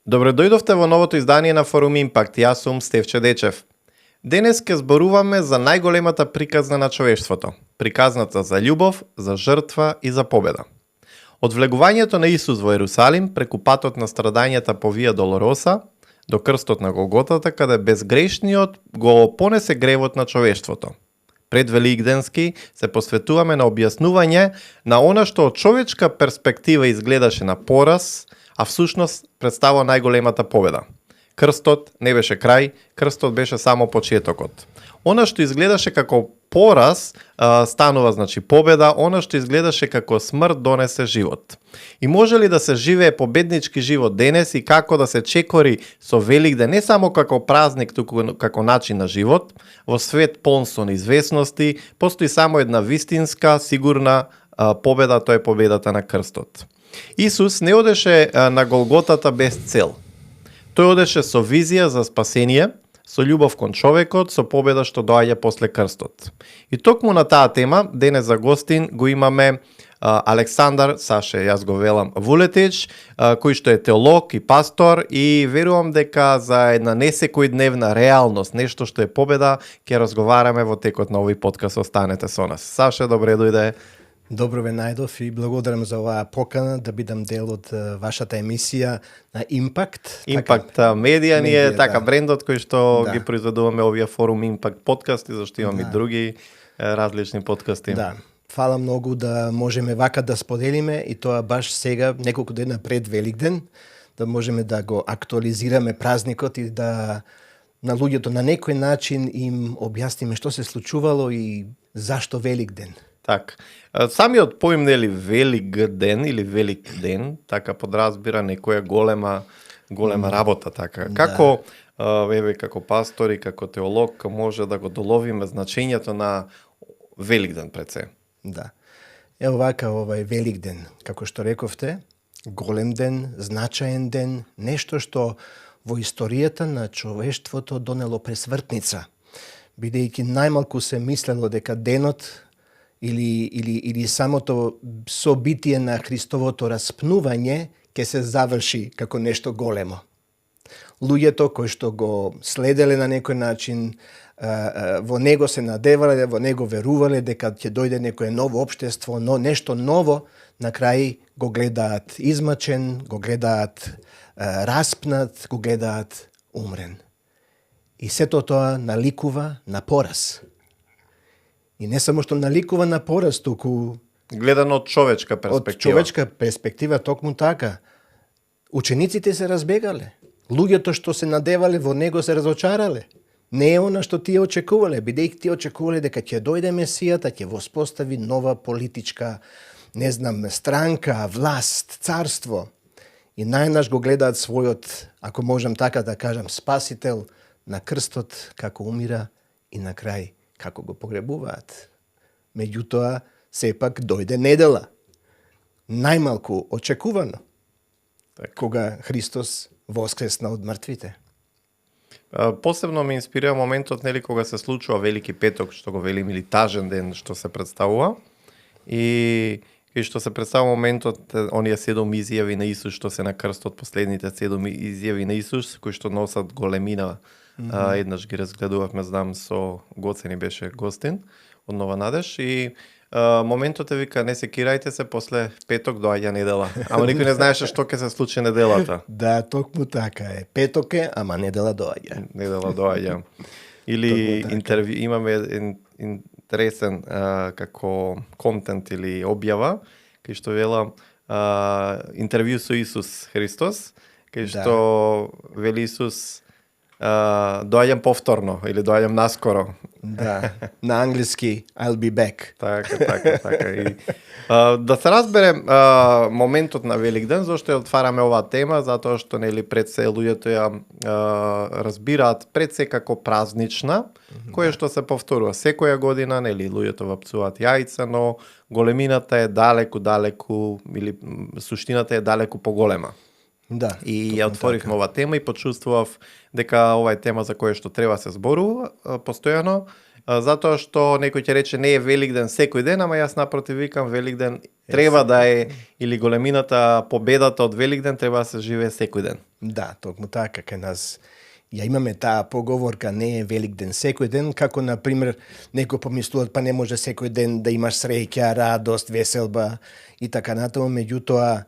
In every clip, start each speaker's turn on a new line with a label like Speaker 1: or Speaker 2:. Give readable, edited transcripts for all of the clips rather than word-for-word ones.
Speaker 1: Добре дојдовте во новото издание на Форум Импакт. Јас сум Стефче Дечев. Денес ќе зборуваме за најголемата приказна на човештвото. Приказната за љубов, за жртва и за победа. Од влегувањето на Исус во Ерусалим, преку патот на страдањата по Вија Долороса, до крстот на Голготата, каде безгрешниот го понесе гревот на човештвото. Пред Великденски се посветуваме на објаснување на она што од човечка перспектива изгледаше на пораз, а всушност представува најголемата победа. Крстот не беше крај, крстот беше само почетокот. Она што изгледаше како пораз станува значи победа, она што изгледаше како смрт донесе живот. И може ли да се живее победнички живот денес и како да се чекори со Великден не само како празник, туку како начин на живот, во свет полн со неизвестности, постои само една вистинска, сигурна победа, тоа е победата на крстот. Исус не одеше на Голготата без цел. Тој одеше со визија за спасение, со љубов кон човекот, со победа што доаѓа после крстот. И токму на таа тема, денес за гостин го имаме Александар, Саше, јас го велам, Вулетич, кој што е теолог и пастор, и верувам дека за една несекојдневна реалност, нешто што е победа, ќе разговараме во текот на овој подкаст. Останете со нас. Саше, добре дојде.
Speaker 2: Добро ве најдов и благодарам за оваа покана да бидам дел од вашата емисија на Импакт.
Speaker 1: Импакт медија ни е така брендот кој што ги произведуваме овие Форум Импакт подкасти, зашто имам и други различни подкасти.
Speaker 2: Да. Фала многу да можеме вака да споделиме и тоа баш сега, неколку дена пред Великден, да можеме да го актуализираме празникот и да на луѓето на некој начин им објасниме што се случувало и зашто Великден.
Speaker 1: Так. Самиот поим, нели, Велик ден или Велик ден, така подразбира некоја голема работа, така. Како, еве, како пастор и како теолог може да го доловиме значењето на Велик ден пред се?
Speaker 2: Да. Ево вака овај Велик ден, како што рековте, голем ден, значаен ден, нешто што во историјата на човештвото донело пресвртница, бидејќи најмалку се мислело дека денот или самото собитие на Христовото распнување ќе се заврши како нешто големо. Луѓето кои што го следеле на некој начин, во него се надевале, во него верувале дека ќе дојде некое ново општество, но нешто ново, на крај го гледаат измачен, го гледаат распнат, го гледаат умрен. И сето тоа наликува на пораз. И не само што наликува на пораз, туку
Speaker 1: гледано од човечка перспектива.
Speaker 2: Од човечка перспектива токму така. Учениците се разбегале. Луѓето што се надевале во него се разочарале. Не е она што тие очекувале, бидејќи тие очекувале дека ќе дојде Месијата, ќе воспостави нова политичка, странка, власт, царство. И најнаш го гледаат својот, ако можам така да кажам, спасител на крстот, како умира и на крај како го погребуваат. Меѓутоа, сепак дојде недела. Најмалку очекувано. Кога Христос воскресна од мртвите.
Speaker 1: Посебно ме инспирира моментот, нели, кога се случува Велики петок, што го велим, или тажен ден што се представува. И што се представува моментот, оние 7 изјави на Исус што се на крстот, последните 7 изјави на Исус, кои што носат големина. Еднаш ги разгледувавме, знам, со Гоцени беше гостин од Нова Надеж и моментот е вика, не секирајте се, после петок доаѓа недела. Ама никој не знаеше што ќе се случи неделата.
Speaker 2: Да, токму така е. Петок е, ама недела доаѓа.
Speaker 1: Недела доаѓа. Или интервју, имаме интересен како контент или објава, кај што вела интервју со Исус Христос, кај што вели Исус доаѓам повторно или доаѓам наскоро.
Speaker 2: Да, на англиски I'll be back.
Speaker 1: Така. И, да се разбере моментот на Великден, зашто ја отвараме оваа тема, затоа што нели пред се луѓето ја разбираат пред се како празнична, која што се повторува секоја година, нели луѓето вапцуваат јајца, но големината е далеку или суштината е далеку поголема.
Speaker 2: Да.
Speaker 1: И ја отворивме оваа тема и почувствував дека ова е тема за која што треба се зборува постојано Затоа што некој ќе рече не е Великден секој ден, ама јас напротив викам Великден треба да е, или големината победата од Великден треба да се живее секој ден.
Speaker 2: Да, токму така, кај нас ја имаме таа поговорка не е Великден секој ден, како на пример некој помислуваат па не може секој ден да имаш среќа, радост, веселба и така натаму, меѓутоа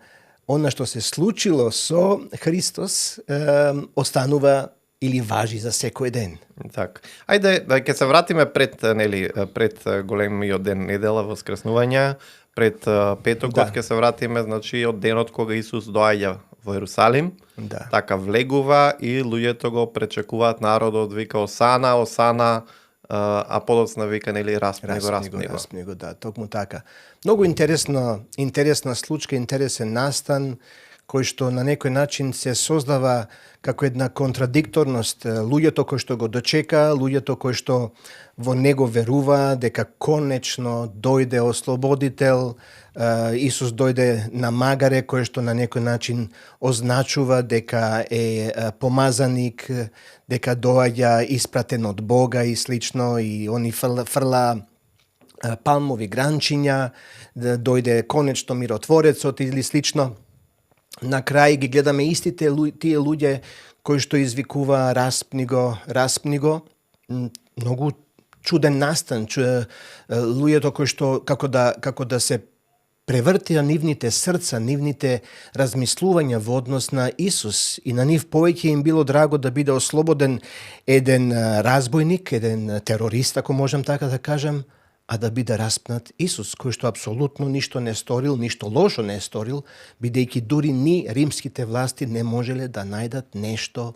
Speaker 2: она што се случило со Христос останува или важи за секој ден.
Speaker 1: Така. Ајде, ќе се вратиме пред големиот ден недела, воскреснување, пред петокот ќе се вратиме, значи од денот кога Исус доаѓа во Ерусалим, така влегува и луѓето го пречекуваат, народот вика Осана, Осана, а подоцна вика распни го.
Speaker 2: Да, токму така. Многу интересна случка, интересен настан, кој што на некој начин се создава како една контрадикторност. Луѓето кои што го дочека, луѓето кои што во него верува дека конечно дојде ослободител, Исус дојде на магаре, кој што на некој начин означува дека е помазаник, дека доаѓа испратен од Бога и слично, и они фрла палмови гранчиња, дојде конечно миротворецот или слично. На крај ги гледаме истите тие луѓе кои што извикува распни го. Многу чуден настан, луѓето кои што како да се превртија нивните срца, нивните размислувања во однос на Исус, и на нив повеќе им било драго да биде ослободен еден разбойник, еден терорист, ако можам така да кажам, а да биде распнат Исус, кој што апсолутно ништо не сторил, ништо лошо не сторил, бидејќи дури ни римските власти не можеле да најдат нешто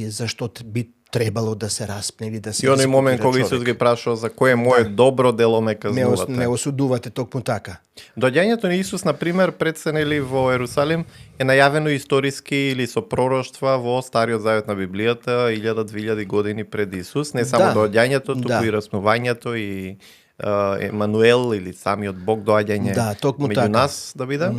Speaker 2: за што би требало да се распне или да се
Speaker 1: и оној момент кога Исус ги прашува за кое мое добро дело ме казнувате.
Speaker 2: Не осудувате токму така.
Speaker 1: Доаѓањето на Исус, на пример, пред се во Ерусалим е најавено историски или со пророштва во Стариот Завет на Библијата 1000-2000 години пред Исус, не само доаѓањето, туку и раснувањето и Емануел или самиот Бог доаѓање меѓу нас да биде.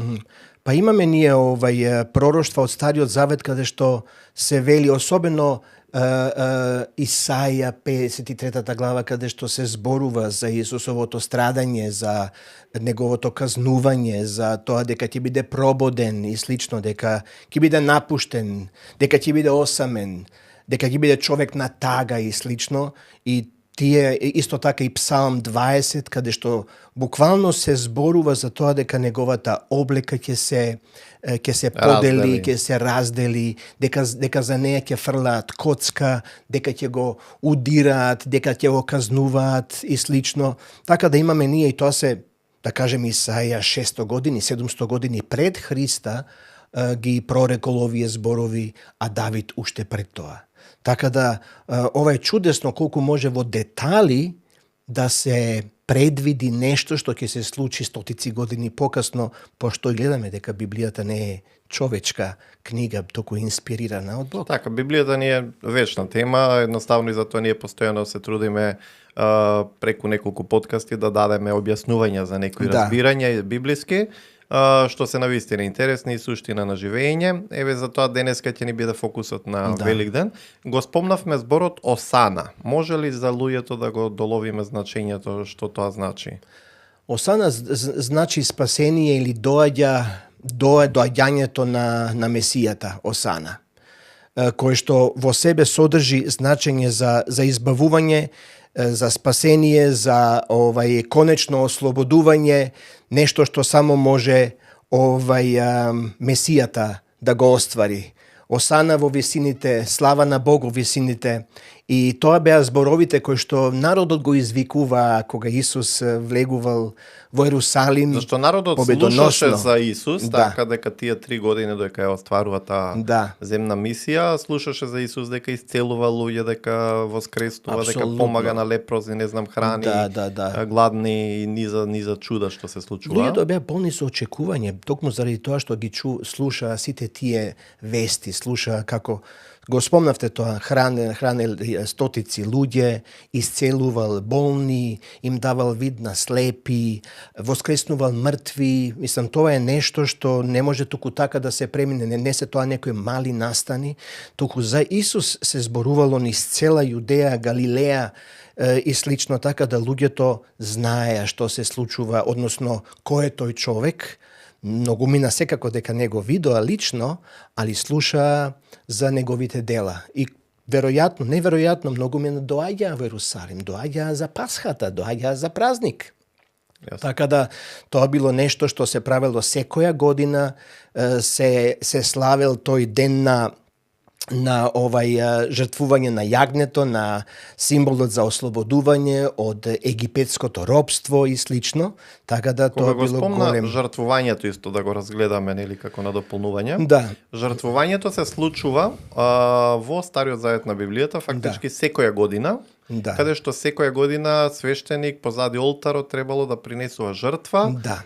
Speaker 2: Па имаме ние пророштва од Стариот Завет каде што се вели особено Исаја 53 глава, каде што се зборува за Исусовото страдање, за неговото казнување, за тоа дека ќе биде прободен и слично, дека ќе биде напуштен, дека ќе биде осамен, дека ќе биде човек на тага и слично. И тие исто така и Псалм 20, каде што буквално се зборува за тоа дека неговата облека ќе се подели, ќе се раздели, дека за неја ќе фрлаат коцка, дека ќе го удираат, дека ќе го казнуваат и слично. Така да имаме ние, и тоа се, да кажем, Исаја 600 години, 700 години пред Христа ги прорекол овие зборови, а Давид уште пред тоа. Така да ова е чудесно колку може во детали да се предвиди нешто што ќе се случи стотици години покасно, пошто гледаме дека Библијата не е човечка книга, току инспирирана од Бог.
Speaker 1: Така, Библијата ни е вечна тема, едноставно и затоа ние постојано се трудиме преку неколку подкасти да дадеме објаснувања за некои разбирања библиски, што се навистина интересни и суштина на живење. Еве затоа денеска ќе ни биде фокусот на Великден. Го спомнавме зборот Осана. Може ли за луѓето да го доловиме значењето што тоа значи?
Speaker 2: Осана значи спасение или доаѓањето на Месијата, Осана, кој што во себе содржи значење за избавување, за спасение, за конечно ослободување, нешто што само може Месијата да го оствари. Осана во висините, слава на Бог во висините. И тоа беа зборовите кои што народот го извикува кога Исус влегувал во Ерусалим.
Speaker 1: Зашто народот слушаше за Исус, така дека тие 3 години додека ја остварува таа земна мисија, слушаше за Исус дека исцелува луѓе, дека воскреснува, дека помага на лепрози, не знам, храни гладни и низа чуда што се случува.
Speaker 2: Луѓето беа полни со очекување, токму заради тоа што ги слуша сите тие вести, слуша како го спомнавте тоа, хранел стотици луѓе, исцелувал болни, им давал вид на слепи, воскреснувал мртви. Мислам, тоа е нешто што не може туку така да се премине, не се тоа некои мали настани, туку за Исус се зборувало низ цела Јудеја, Галилеја и слично, така да луѓето знаеа што се случува, односно кој е тој човек. Многумина секако дека не го видоа лично, али слушаа за неговите дела. И веројатно, неверојатно, многумина доаѓаа во Ерусалим, доаѓаа за Пасхата, доаѓаа за празник. Така да тоа било нешто што се правело секоја година, се славел тој ден на жртвување на јагнето, на символот за ослободување од египетското робство и слично, така да тоа
Speaker 1: Кога го
Speaker 2: било
Speaker 1: спомна
Speaker 2: голем.
Speaker 1: жртвувањето исто да го разгледаме нели како на дополнување.
Speaker 2: Да.
Speaker 1: Жртвувањето се случува во Стариот Завет на Библијата фактички секоја година.
Speaker 2: Да.
Speaker 1: Каде што секоја година свештеник позади олтарот требало да принесува жртва
Speaker 2: Да.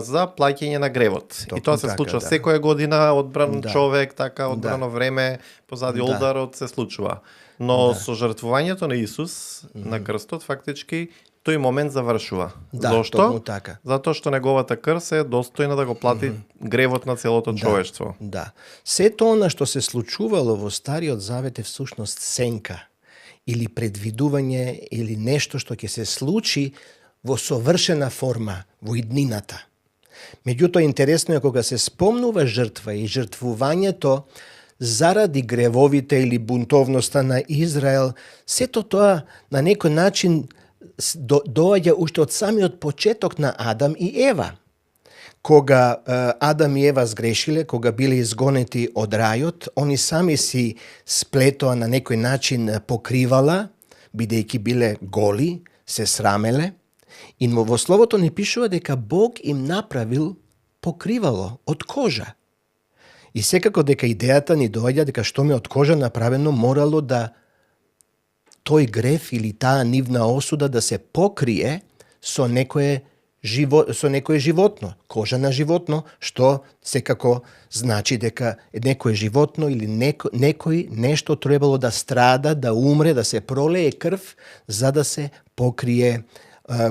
Speaker 1: за плаќање на гревот.
Speaker 2: Токму
Speaker 1: И тоа се
Speaker 2: така,
Speaker 1: случува
Speaker 2: да.
Speaker 1: секоја година, одбран
Speaker 2: Да.
Speaker 1: човек, така одбрано време позади
Speaker 2: Да.
Speaker 1: олтарот се случува. Но со жртвувањето на Исус на крстот фактички тој момент завршува.
Speaker 2: Да,
Speaker 1: Зошто?
Speaker 2: токму така.
Speaker 1: Затоа што неговата крв е достојна да го плати гревот на целото човештво.
Speaker 2: Да. Сето она што се случувало во Стариот Завет е всушност сенка или предвидување или нешто што ќе се случи во совршена форма во иднината. Меѓутоа, интересно е кога се спомнува жртва и жртвувањето заради гревовите или бунтовноста на Израел, сето тоа на некој начин доаѓа уште од самиот почеток на Адам и Ева. Кога Адам и Ева сгрешиле, кога биле изгонети од рајот, они сами си сплетоа на некој начин покривала, бидејќи биле голи, се срамеле, и во Словото ни пишува дека Бог им направил покривало од кожа. И секако дека идејата ни доаѓа дека што ме од кожа направено, морало да тој грев или таа нивна осуда да се покрие со некое животно, кожа на животно, што секако значи дека некое животно или некој нешто требало да страда, да умре, да се пролее крв, за да се покрие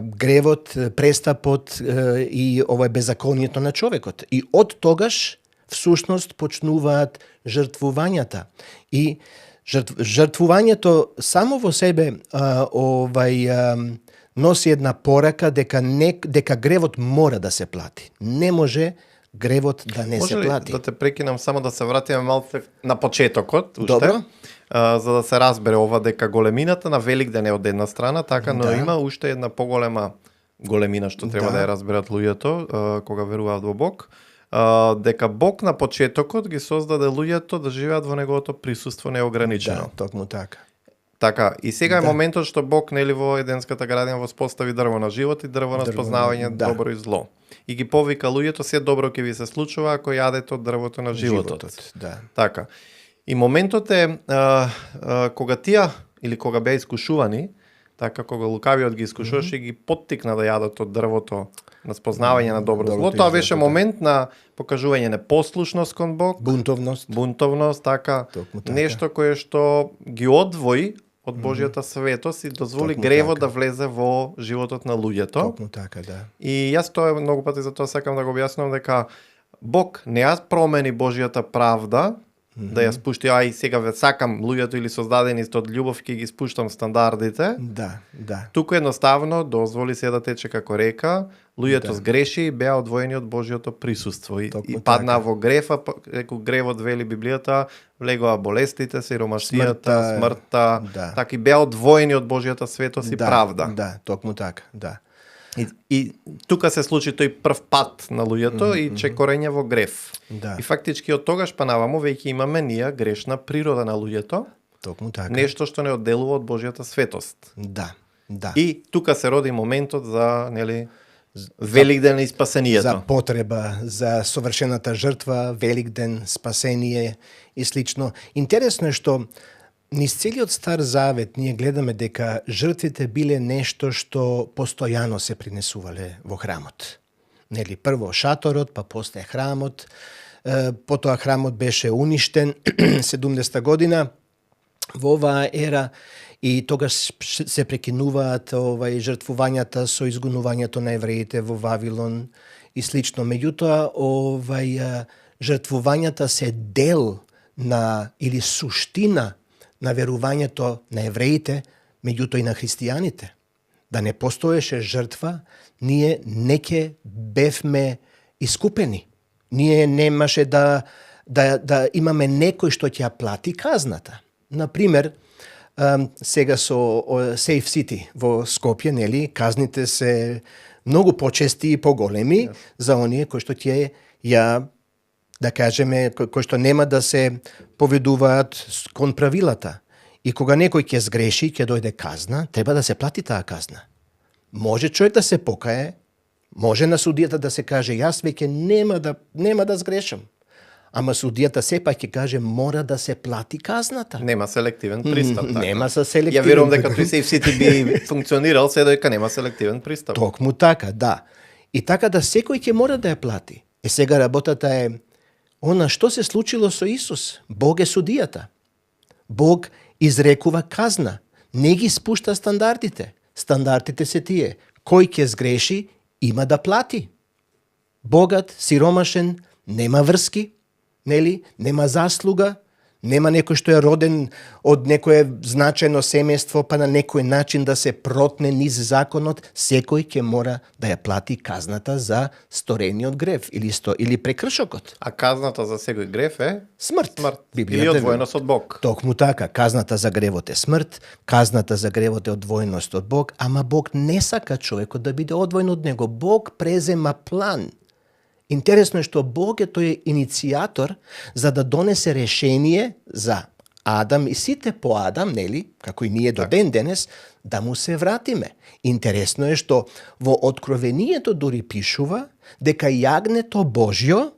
Speaker 2: гревот, престапот и беззаконието на човекот. И од тогаш всушност почнуваат жртвувањата. И жртвувањето само во себе носи една порака дека гревот мора да се плати. Не може гревот да не се плати.
Speaker 1: Може ли да те прекинам само да се вратиме малку на почетокот, уште?
Speaker 2: Добро.
Speaker 1: За да се разбере ова дека големината на Великден е од една страна, така, но
Speaker 2: Да.
Speaker 1: има уште една поголема големина што треба да ја разберат луѓето кога веруваат во Бог. Дека Бог на почетокот ги создаде луѓето да живеат во неговото присуство неограничено.
Speaker 2: Да, токму така.
Speaker 1: Така, и сега е
Speaker 2: Да.
Speaker 1: моментот што Бог нели во Еденската градина воспостави дрво на живот и дрво на спознавање
Speaker 2: да.
Speaker 1: добро и зло. И ги повика луѓето, се добро ќе ви се случува ако јадете од дрвото на животот.
Speaker 2: Да.
Speaker 1: Така. И моментот е кога тие или кога беа искушувани, така кога лукавиот ги искушуваше и ги поттикна да јадат од дрвото на спознавање на добро и зло,
Speaker 2: Доброто и
Speaker 1: тоа
Speaker 2: злото,
Speaker 1: беше
Speaker 2: да.
Speaker 1: момент на покажување непослушност кон Бог, бунтовност, така,
Speaker 2: Токму така.
Speaker 1: нешто кое што ги одвои од Божјата светост и дозволи
Speaker 2: Токму
Speaker 1: гревот
Speaker 2: така.
Speaker 1: да влезе во животот на луѓето.
Speaker 2: Токму така, да.
Speaker 1: И јас тоа многу пати за тоа сакам да го објаснам дека Бог не ја промени Божјата правда, да ја спушти, ај сега ве сакам луѓето или создадени од љубов ќе ги спуштам стандардите.
Speaker 2: Да, да.
Speaker 1: Туку едноставно дозволи се да тече како река, луѓето сгреши и беа одвоени од Божјото присуство и
Speaker 2: Токму
Speaker 1: паднаа
Speaker 2: така.
Speaker 1: во грефа, реку гревот вели Библијата, влегоа болестите, сиромашијата, смртта,
Speaker 2: да.
Speaker 1: така и беа одвоени од Божјата светост и
Speaker 2: Да,
Speaker 1: правда.
Speaker 2: Да, токму така, да.
Speaker 1: И тука се случи тој прв пат на луѓето и чекорење во грев.
Speaker 2: Да.
Speaker 1: И фактички од тогаш па наваму веќе имаме ние грешна природа на луѓето,
Speaker 2: Токму така.
Speaker 1: нешто што не одделува од Божјата светост.
Speaker 2: Да, да.
Speaker 1: И тука се роди моментот за, нели, Великден и спасението.
Speaker 2: За потреба за совршената жртва, Великден, спасение и слично. Интересно е што низ целиот Стар Завет ние гледаме дека жртвите биле нешто што постојано се принесувале во храмот. нели, прво шаторот, па после храмот, потоа храмот беше уништен 70 година во оваа ера и тогаш се прекинуваат жртвувањата со изгонувањето на евреите во Вавилон и слично. Меѓутоа, жртвувањата се дел на или суштина на верувањето на евреите, меѓутоа и на христијаните. Да не постоеше жртва, ние не ќе бевме искупени. Ние немаше да имаме некој што ќе ја плати казната. Например, сега со Safe City во Скопје, нели, казните се многу почести и поголеми за оние кои што ќе ја, да кажеме, кои што нема да се поведуваат кон правилата. И кога некој ќе сгреши, ќе дојде казна, треба да се плати таа казна. Може човек да се покае, може на судијата да се каже јас веќе нема да сгрешам. Ама судијата сепак ќе каже мора да се плати казната.
Speaker 1: Нема селективен пристап. Така.
Speaker 2: Нема селективен.
Speaker 1: Ја верувам дека тој Safe City би функционирал, се дека нема селективен пристап.
Speaker 2: Токму така, да. И така да секој ќе мора да ја плати. Сега работата е она што се случило со Исус. Бог е судијата. Бог изрекува казна. Не ги спушта стандардите. Стандардите се тие. Кој ќе сгреши, има да плати. Богат, сиромашен, нема врски, нели? Нема заслуга, нема некој што е роден од некое значајно семејство, па на некој начин да се протне низ законот, секој ќе мора да ја плати казната за сторениот грев или прекршокот.
Speaker 1: А казната за секој грев е
Speaker 2: Смрт.
Speaker 1: Или одвоеност од Бог.
Speaker 2: Токму така, казната за гревот е смрт, казната за гревот е одвоеност од Бог, ама Бог не сака човекот да биде одвоен од него. Бог презема план. Интересно е што Бог е тој иницијатор за да донесе решение за Адам и сите по Адам, нели, како и ние до ден денес, да му се вратиме. Интересно е што во Откровението дури пишува дека јагнето Божјо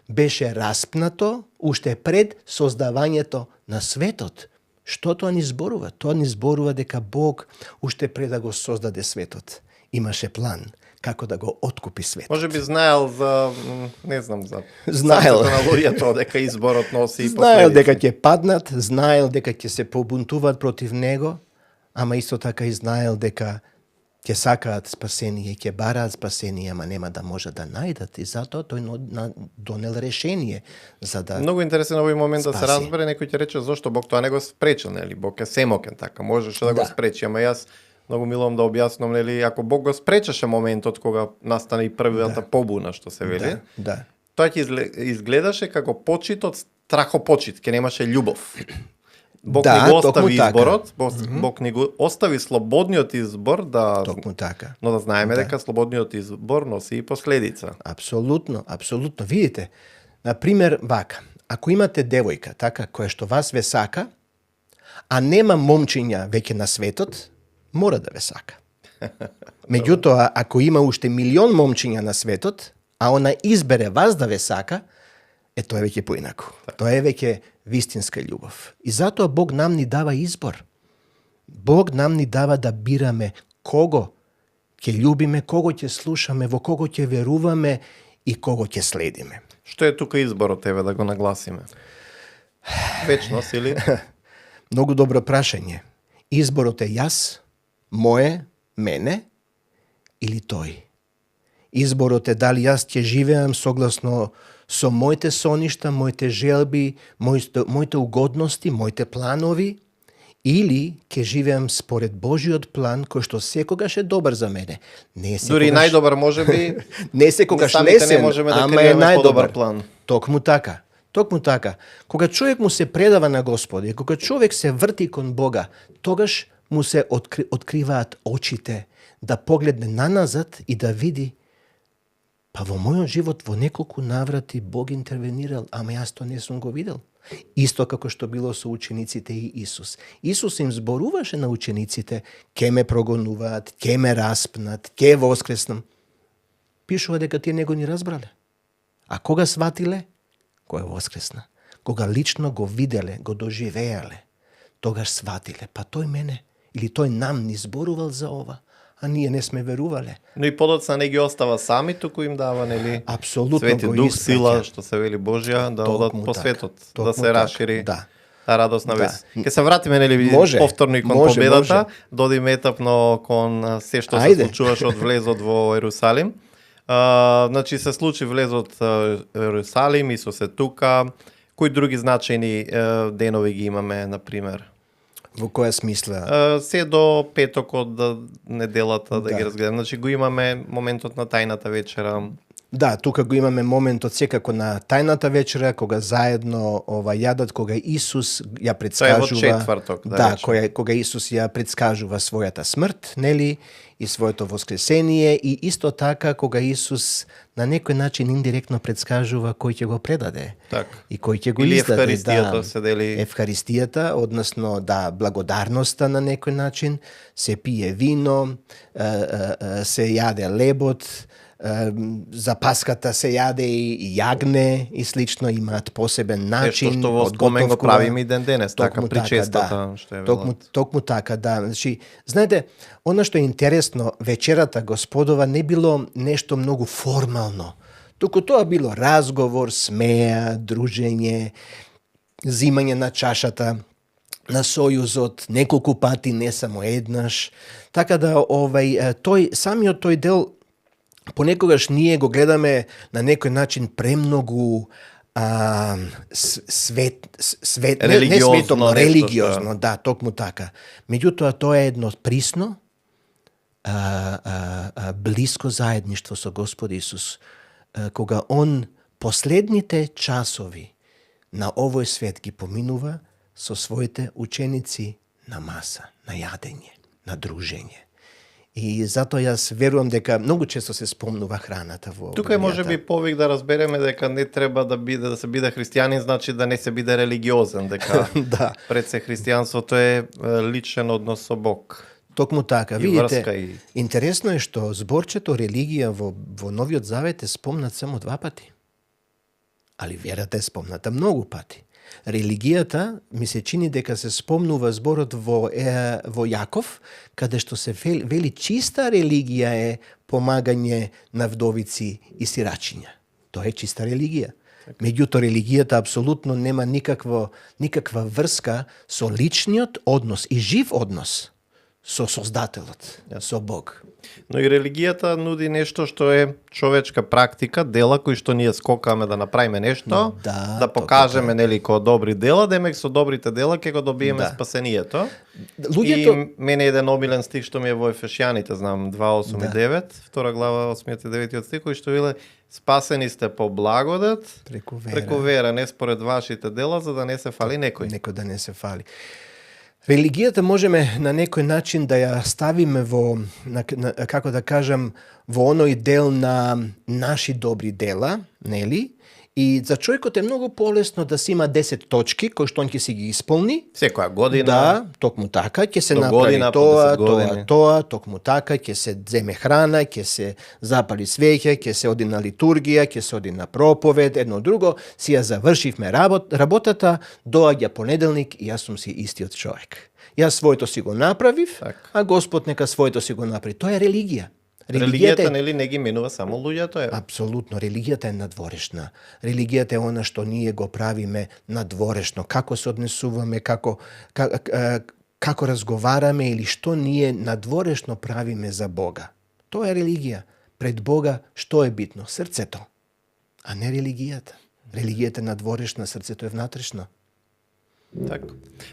Speaker 2: беше распнато уште пред создавањето на светот. Што тоа ни зборува? Тоа ни зборува дека Бог уште пред да го создаде светот имаше план како да го откупи светот.
Speaker 1: Може би знаел за, не знам, за
Speaker 2: Знаел
Speaker 1: на луѓето дека изборот носи и
Speaker 2: знаел
Speaker 1: последици.
Speaker 2: дека ќе паднат, знаел дека ќе се побунтуваат против него, ама исто така и знаел дека ќе сакаат спасение, ќе бараат спасение, ама нема да може да најдат и затоа тој донел решение за да
Speaker 1: Многу интересен овој момент да се
Speaker 2: спаси.
Speaker 1: разбере, некој ќе рече зошто Бог тоа не го спречил, нели? Бог е семокен, така, можеше да го
Speaker 2: Да.
Speaker 1: спречи, ама јас многу милувам да објаснам, нели, ако Бог го спречеше моментот кога настане и првата побуна, што се вели,
Speaker 2: Да.
Speaker 1: тоа ќе изгледаше како почит од страхопочит, ќе немаше љубов. Бог
Speaker 2: Да,
Speaker 1: ни го
Speaker 2: токму
Speaker 1: остави
Speaker 2: така.
Speaker 1: изборот, Бог ни го остави слободниот избор,
Speaker 2: Токму така.
Speaker 1: но да знаеме дека слободниот избор носи и последица.
Speaker 2: Апсолутно, апсолутно. Видите, на пример, вака, ако имате девојка, така, која што вас ве сака, а нема момчиња веќе на светот, мора да ве сака. Меѓутоа, ако има уште милион момчиња на светот, а она избере вас да ве сака, тоа е веќе поинаку. Тоа е веќе вистинска љубов. И затоа Бог нам ни дава избор. Бог нам ни дава да бираме кого ќе љубиме, кого ќе слушаме, во кого ќе веруваме и кого ќе следиме.
Speaker 1: Што е тука изборот, еве да го нагласиме? Вечност или?
Speaker 2: Многу добро прашање. Изборот е јас, мое, мене или тој? Изборот е дали јас ќе живеам согласно со моите соништа, моите желби, моите угодности, моите планови, или ќе живеам според Божиот план кој што секогаш е добар за мене. Не е
Speaker 1: Дури најдобар можеби,
Speaker 2: не секогаш
Speaker 1: самите не
Speaker 2: лесен,
Speaker 1: можеме да
Speaker 2: ама е
Speaker 1: креираме подобар
Speaker 2: најдобар
Speaker 1: план.
Speaker 2: Токму така. Токму така. Кога човек му се предава на Господи, кога човек се врти кон Бога, тогаш му се откриваат очите да погледне наназад и да види па во мојот живот во неколку наврати Бог интервенирал, ама јас тоа не сум го видел. Исто како што било со учениците и Исус. Исус им зборуваше на учениците, ке ме прогонуваат, ке ме распнат, ке воскреснам. Пишува дека тие него ни разбрале. А кога сватиле? Кога воскресна. Кога лично го виделе, го доживеале, тогаш сватиле. Па тој мене или тој нам ни зборувал за ова. а ние не сме верувале.
Speaker 1: Но и подоцна не ги остава сами, туку им дава, нели,
Speaker 2: Апсолутно
Speaker 1: Свети
Speaker 2: го
Speaker 1: Дух,
Speaker 2: испраќа.
Speaker 1: сила, што се вели Божја, да одат
Speaker 2: Токму
Speaker 1: по
Speaker 2: така.
Speaker 1: светот, да
Speaker 2: Токму
Speaker 1: се
Speaker 2: така.
Speaker 1: расшири
Speaker 2: Да.
Speaker 1: таа радосна
Speaker 2: Да.
Speaker 1: вест. Ке се вратиме, нели,
Speaker 2: Може.
Speaker 1: повторно и кон
Speaker 2: Може,
Speaker 1: победата,
Speaker 2: може.
Speaker 1: додиме етапно кон се што
Speaker 2: Ајде.
Speaker 1: се случуваше од влезот во Ерусалим. Значи се случи влезот Ерусалим, Исус е тука. Кои други значајни денови ги имаме, на пример?
Speaker 2: Во која смисла?
Speaker 1: Се до петокот, неделата, да
Speaker 2: Да.
Speaker 1: ги разгледам. Значи го имаме моментот на тајната вечера.
Speaker 2: Да, тука го имаме моментот секако на тајната вечера, кога заедно јадат, кога Исус ја предскажува.
Speaker 1: Тоа е во четврток, да
Speaker 2: Да,
Speaker 1: речем.
Speaker 2: кога Исус ја предскажува својата смрт, нели, и своето воскресение, и исто така кога Исус на некој начин индиректно предскажува кој ќе го предаде.
Speaker 1: Така.
Speaker 2: И кој ќе го
Speaker 1: Или
Speaker 2: издаде.
Speaker 1: Евхаристијата се дели.
Speaker 2: Евхаристијата, односно да, благодарноста на некој начин, се пие вино, се јаде лебот, за Паската се јаде и јагне и слично, имаат посебен начин.
Speaker 1: Нешто што во спомен го
Speaker 2: подготовкува.
Speaker 1: правиме и ден денес, така,
Speaker 2: Токму
Speaker 1: причестата,
Speaker 2: да.
Speaker 1: што е
Speaker 2: Токму,
Speaker 1: велат.
Speaker 2: токму така, да. Значи, знаете, она што е интересно, вечерата Господова не било нешто многу формално, туку тоа било разговор, смеа, дружење, зимање на чашата, на сојузот неколку пати, не само еднаш. Така да самиот тој дел понекогаш ние го гледаме на некој начин премногу не
Speaker 1: Религиозно
Speaker 2: световно,
Speaker 1: нешто,
Speaker 2: религиозно, да, токму така. Меѓутоа, тоа е едно присно, блиско заедништво со Господ Исус, кога Он последните часови на овој свет ги поминува со своите ученици на маса, на јадење, на дружење. И затоа јас верувам дека многу често се спомнува храната во
Speaker 1: Тука е
Speaker 2: Библијата.
Speaker 1: можеби повик да разбереме дека не треба да се биде христијанин, значи да не се биде религиозен, дека
Speaker 2: Да.
Speaker 1: пред се христијанството е личен однос со Бог.
Speaker 2: Токму така.
Speaker 1: И
Speaker 2: Видите,
Speaker 1: врска и-
Speaker 2: интересно е што зборчето религија во Новиот Завет е спомнат само 2 пати. Али верата е спомната многу пати. Религијата ми се чини дека се спомнува зборот во Јаков, каде што се вели чиста религија е помагање на вдовици и сирачиња. Тоа е чиста религија. Меѓутоа, религијата апсолутно нема никаква врска со личниот однос и жив однос со Создателот, со Бог.
Speaker 1: Но и религијата нуди нешто што е човечка практика, дела кои што ние скокаме да направиме нешто,
Speaker 2: Да,
Speaker 1: покажеме нели кој добри дела, демек со добрите дела ќе го добиеме
Speaker 2: Да.
Speaker 1: спасението.
Speaker 2: Луѓето
Speaker 1: И мене еден омилен стих што ми е во Ефешјаните, знам 2:8 и 9, втора глава 8 и 9 стих, кој што веле спасени сте по благодат, преку вера, не според вашите дела, за да не се фали некој.
Speaker 2: Некој да не се фали. Религијата можеме на некој начин да ја ставиме како да кажам, во оној дел на наши добри дела, нели? И за човекот е многу полесно да си има 10 точки кои што он ќе си ги исполни.
Speaker 1: Секоја година.
Speaker 2: Да, токму така, ќе се
Speaker 1: До
Speaker 2: направи
Speaker 1: година, по
Speaker 2: тоа,
Speaker 1: 10 години.
Speaker 2: тоа, токму така, ќе се земе храна, ќе се запали свеќа, ќе се оди на литургија, ќе се оди на проповед, едно друго, си ја завршивме работата, доаѓа понеделник и јас сум си истиот човек. Јас своето си го направив,
Speaker 1: Така.
Speaker 2: а Господ нека своето си го направи. Тоа е религија.
Speaker 1: Религијата нели не ги менува само луѓето, е.
Speaker 2: Апсолутно, религијата е надворешна. Религијата е она што ние го правиме надворешно. Како се однесуваме, како разговараме или што ние надворешно правиме за Бога. Тоа е религија. Пред Бога што е битно? Срцето, а не религијата. Религијата е надворешна, срцето е внатрешно.
Speaker 1: Така.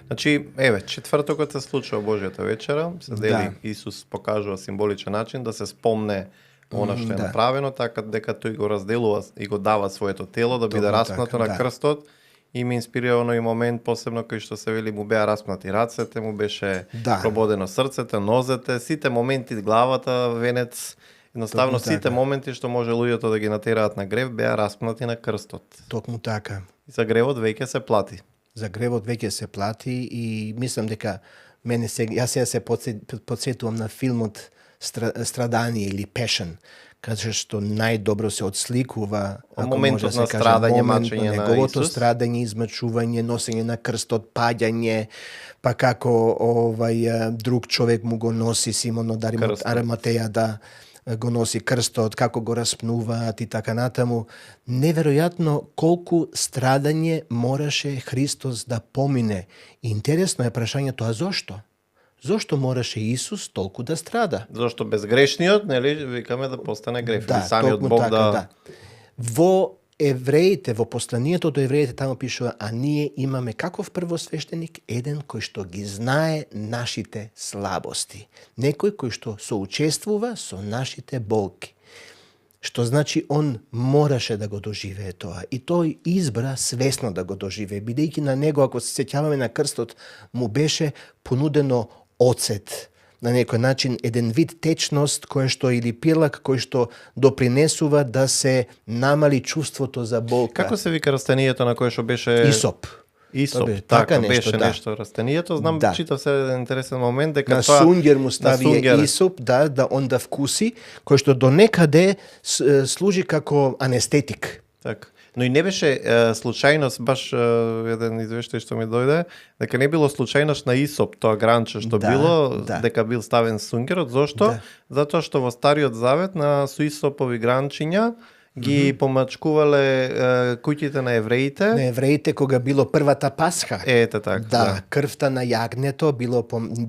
Speaker 1: Значи, четвртокот се случува Божјата вечера, се дели
Speaker 2: Да.
Speaker 1: Исус покажува символичен начин да се спомне она што е
Speaker 2: Да.
Speaker 1: направено, така дека тој го разделува и го дава своето тело да биде
Speaker 2: Токму
Speaker 1: распнато
Speaker 2: така,
Speaker 1: на
Speaker 2: да.
Speaker 1: крстот. И ми инспирира оној момент посебно кој што се вели му беа распнати рацете, му беше
Speaker 2: Да.
Speaker 1: прободено срцето, нозете, сите моменти, главата, венец, едноставно
Speaker 2: Токму
Speaker 1: сите
Speaker 2: така.
Speaker 1: моменти што може луѓето да ги натераат на грев беа распнати на крстот.
Speaker 2: Токму така.
Speaker 1: И за гревот веќе се плати.
Speaker 2: За гревот веќе се плати и мислам дека јас сега се подсетувам на филмот Страдание или Passion, каже што најдобро се отсликува ако
Speaker 1: моментот
Speaker 2: може да
Speaker 1: на
Speaker 2: се каже,
Speaker 1: страдање,
Speaker 2: момент
Speaker 1: мачење на
Speaker 2: неговото
Speaker 1: Исус.
Speaker 2: страдање, измачување, носење на крстот, паѓање, па како друг човек му го носи Симон од
Speaker 1: Крстот.
Speaker 2: Ариматеја да го носи крстот, како го распнуваат и така натаму. Неверојатно колку страдање мораше Христос да помине. Интересно е прашањето, а зошто? Зошто мораше Исус толку да страда?
Speaker 1: Зошто безгрешниот, нели, викаме да постане греф. Или самиот
Speaker 2: токму
Speaker 1: Бог
Speaker 2: така,
Speaker 1: да...
Speaker 2: Во евреите, во посланието до евреите таму пишува, а ние имаме каков првосвештеник, еден кој што ги знае нашите слабости. Некој кој што соучествува со нашите болки. Што значи он мораше да го доживее тоа. И тој избра свесно да го доживее, бидејќи на него, ако се сеќаваме на крстот, му беше понудено оцет. На некој начин еден вид течност кој што или пилак кој што допринесува да се намали чувството за болка.
Speaker 1: Како се вика растението на кое што беше...
Speaker 2: Исоп.
Speaker 1: Исоп,
Speaker 2: Тоа бе,
Speaker 1: така,
Speaker 2: нешто,
Speaker 1: беше
Speaker 2: да.
Speaker 1: нешто растението. Знам,
Speaker 2: Да.
Speaker 1: читав се еден интересен момент, дека
Speaker 2: На
Speaker 1: тоа...
Speaker 2: сунгер му стави
Speaker 1: сунгер.
Speaker 2: исоп, да он да вкуси, кој што до некаде служи како анестетик.
Speaker 1: Така. Но и не беше случајност, баш еден извештај што ми дојде, дека не било случајност на Исоп, тоа гранче што
Speaker 2: Да,
Speaker 1: било,
Speaker 2: да.
Speaker 1: дека бил ставен сунгерот. Зошто?
Speaker 2: Да.
Speaker 1: Затоа што во Стариот Завет на суисопови гранчиња ги помачкувале куќите на евреите.
Speaker 2: На евреите кога било првата Пасха.
Speaker 1: Ете така.
Speaker 2: Да, крвта на јагнето било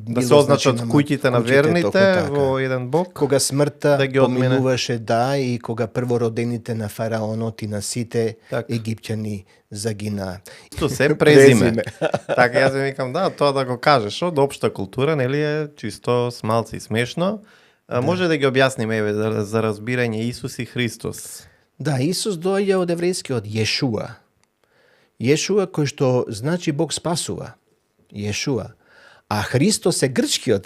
Speaker 1: Да се означат куќите на верните
Speaker 2: така.
Speaker 1: во еден бок.
Speaker 2: Кога смртта
Speaker 1: да ги одмене.
Speaker 2: поминуваше, да, и кога првородените на фараонот и на сите
Speaker 1: Така.
Speaker 2: египтјани загинаа.
Speaker 1: Тоа се презиме.
Speaker 2: Презиме.
Speaker 1: Така јас ви викам, да, тоа да го кажеш од општа култура, нели е чисто смалци и смешно. Може да ги објасниме еве за разбирање Исус и Христос.
Speaker 2: Да, Исус доаѓа од еврејскиот Јешуа. Јешуа кој што значи Бог спасува. Јешуа. А Христос е грчкиот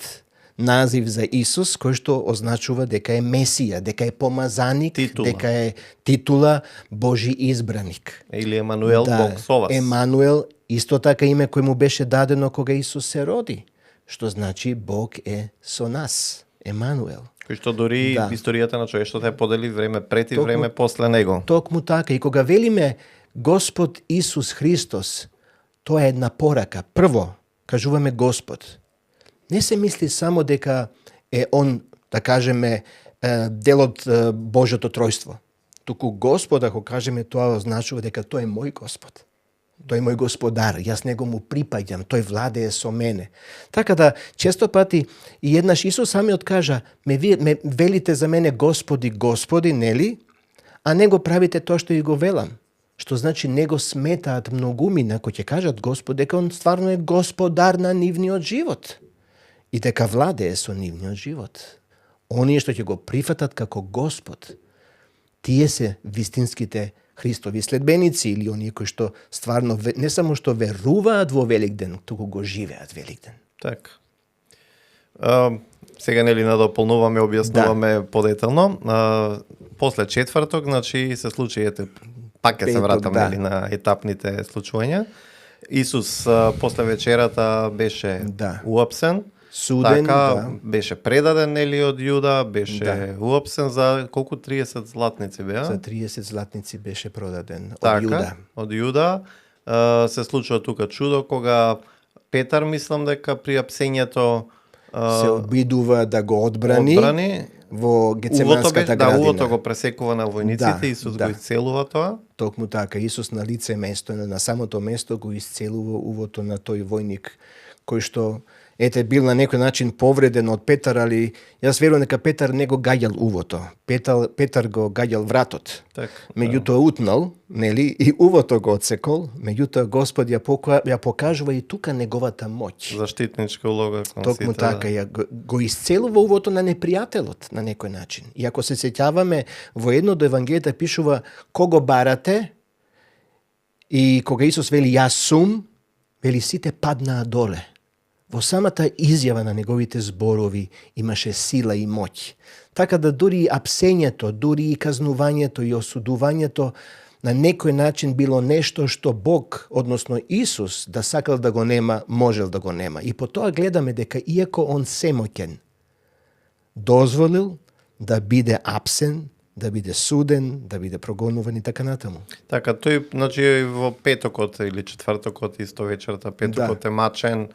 Speaker 2: назив за Исус кој што означува дека е Месија, дека е помазаник,
Speaker 1: Титула.
Speaker 2: дека е титула Божи избраник.
Speaker 1: Или Емануел, Бог со вас.
Speaker 2: Емануел, исто така име кој му беше дадено кога Исус се роди, што значи Бог е со нас. Емануел.
Speaker 1: Кој што дури
Speaker 2: Да.
Speaker 1: историјата на човештвото е подели време пред и
Speaker 2: Токму-
Speaker 1: време после него.
Speaker 2: Токму така. И кога велиме Господ Исус Христос, тоа е една порака. Прво, кажуваме Господ. Не се мисли само дека е Он, да кажеме, дел од Божјото тројство. Туку Господ, ако кажеме тоа, означува дека тој е мој Господ. Тој е мој господар, јас него му припаѓам, тој владее со мене. Така да, често пати, и еднаш Исус самиот кажа, ме велите за мене Господи, Господи, нели? А не го правите тоа што и го велам. Што значи не го сметаат многумина, кои ќе кажат Господ, дека он стварно е господар на нивниот живот. И дека владее со нивниот живот. Оние што ќе го прифатат како Господ, тие се вистинските Христови следбеници или оние кои што стварно не само што веруваат во Великден, туку го живеат Великден.
Speaker 1: Така. Сега нели надополнуваме, објаснуваме подетално. После четврток, значи се случи пак ќе се
Speaker 2: Петок,
Speaker 1: вратам
Speaker 2: да.
Speaker 1: нели на етапните случувања. Исус после вечерата беше
Speaker 2: Да.
Speaker 1: уапсен.
Speaker 2: Суден,
Speaker 1: така,
Speaker 2: да.
Speaker 1: беше предаден нели од Јуда, беше
Speaker 2: Да.
Speaker 1: уапсен за колку 30 златници беа.
Speaker 2: За 30 златници беше продаден од
Speaker 1: Така,
Speaker 2: Јуда.
Speaker 1: од Јуда. Се случува тука чудо кога Петар, мислам дека при апсењето
Speaker 2: Се обидува да го одбрани,
Speaker 1: одбрани.
Speaker 2: во
Speaker 1: Увото
Speaker 2: Гецеманската
Speaker 1: беше, да,
Speaker 2: градина.
Speaker 1: увото го пресекува на војниците,
Speaker 2: Да,
Speaker 1: Исус
Speaker 2: да.
Speaker 1: го исцелува тоа.
Speaker 2: Токму така, Исус на лице место, на самото место го исцелува увото на тој војник, кој што бил на некој начин повреден од Петар, али јас верувам дека Петар не го гаѓал увото. Петар го гаѓал вратот.
Speaker 1: Така.
Speaker 2: Меѓутоа утнал, нели, и увото го отсекол, меѓутоа Господ ја покажува и тука неговата моќ.
Speaker 1: Заштитничка улога кон
Speaker 2: Токму
Speaker 1: сите,
Speaker 2: така, го исцелува увото на непријателот на некој начин. И ако се сеќаваме, во едно од Евангелијата пишува кого барате, и кога Исус вели јас сум, вели сите паднаа доле. Во самата изјава на неговите зборови имаше сила и моќ. Така да дури и апсењето, дури и казнувањето и осудувањето на некој начин било нешто што Бог, односно Исус, да сакал да го нема, можел да го нема. И по тоа гледаме дека иако он семоќен, дозволил да биде апсен, да биде суден, да биде прогонуван и така натаму.
Speaker 1: Така, тој, значи, во петокот или четвртокот, исто вечерта, петокот е мачен,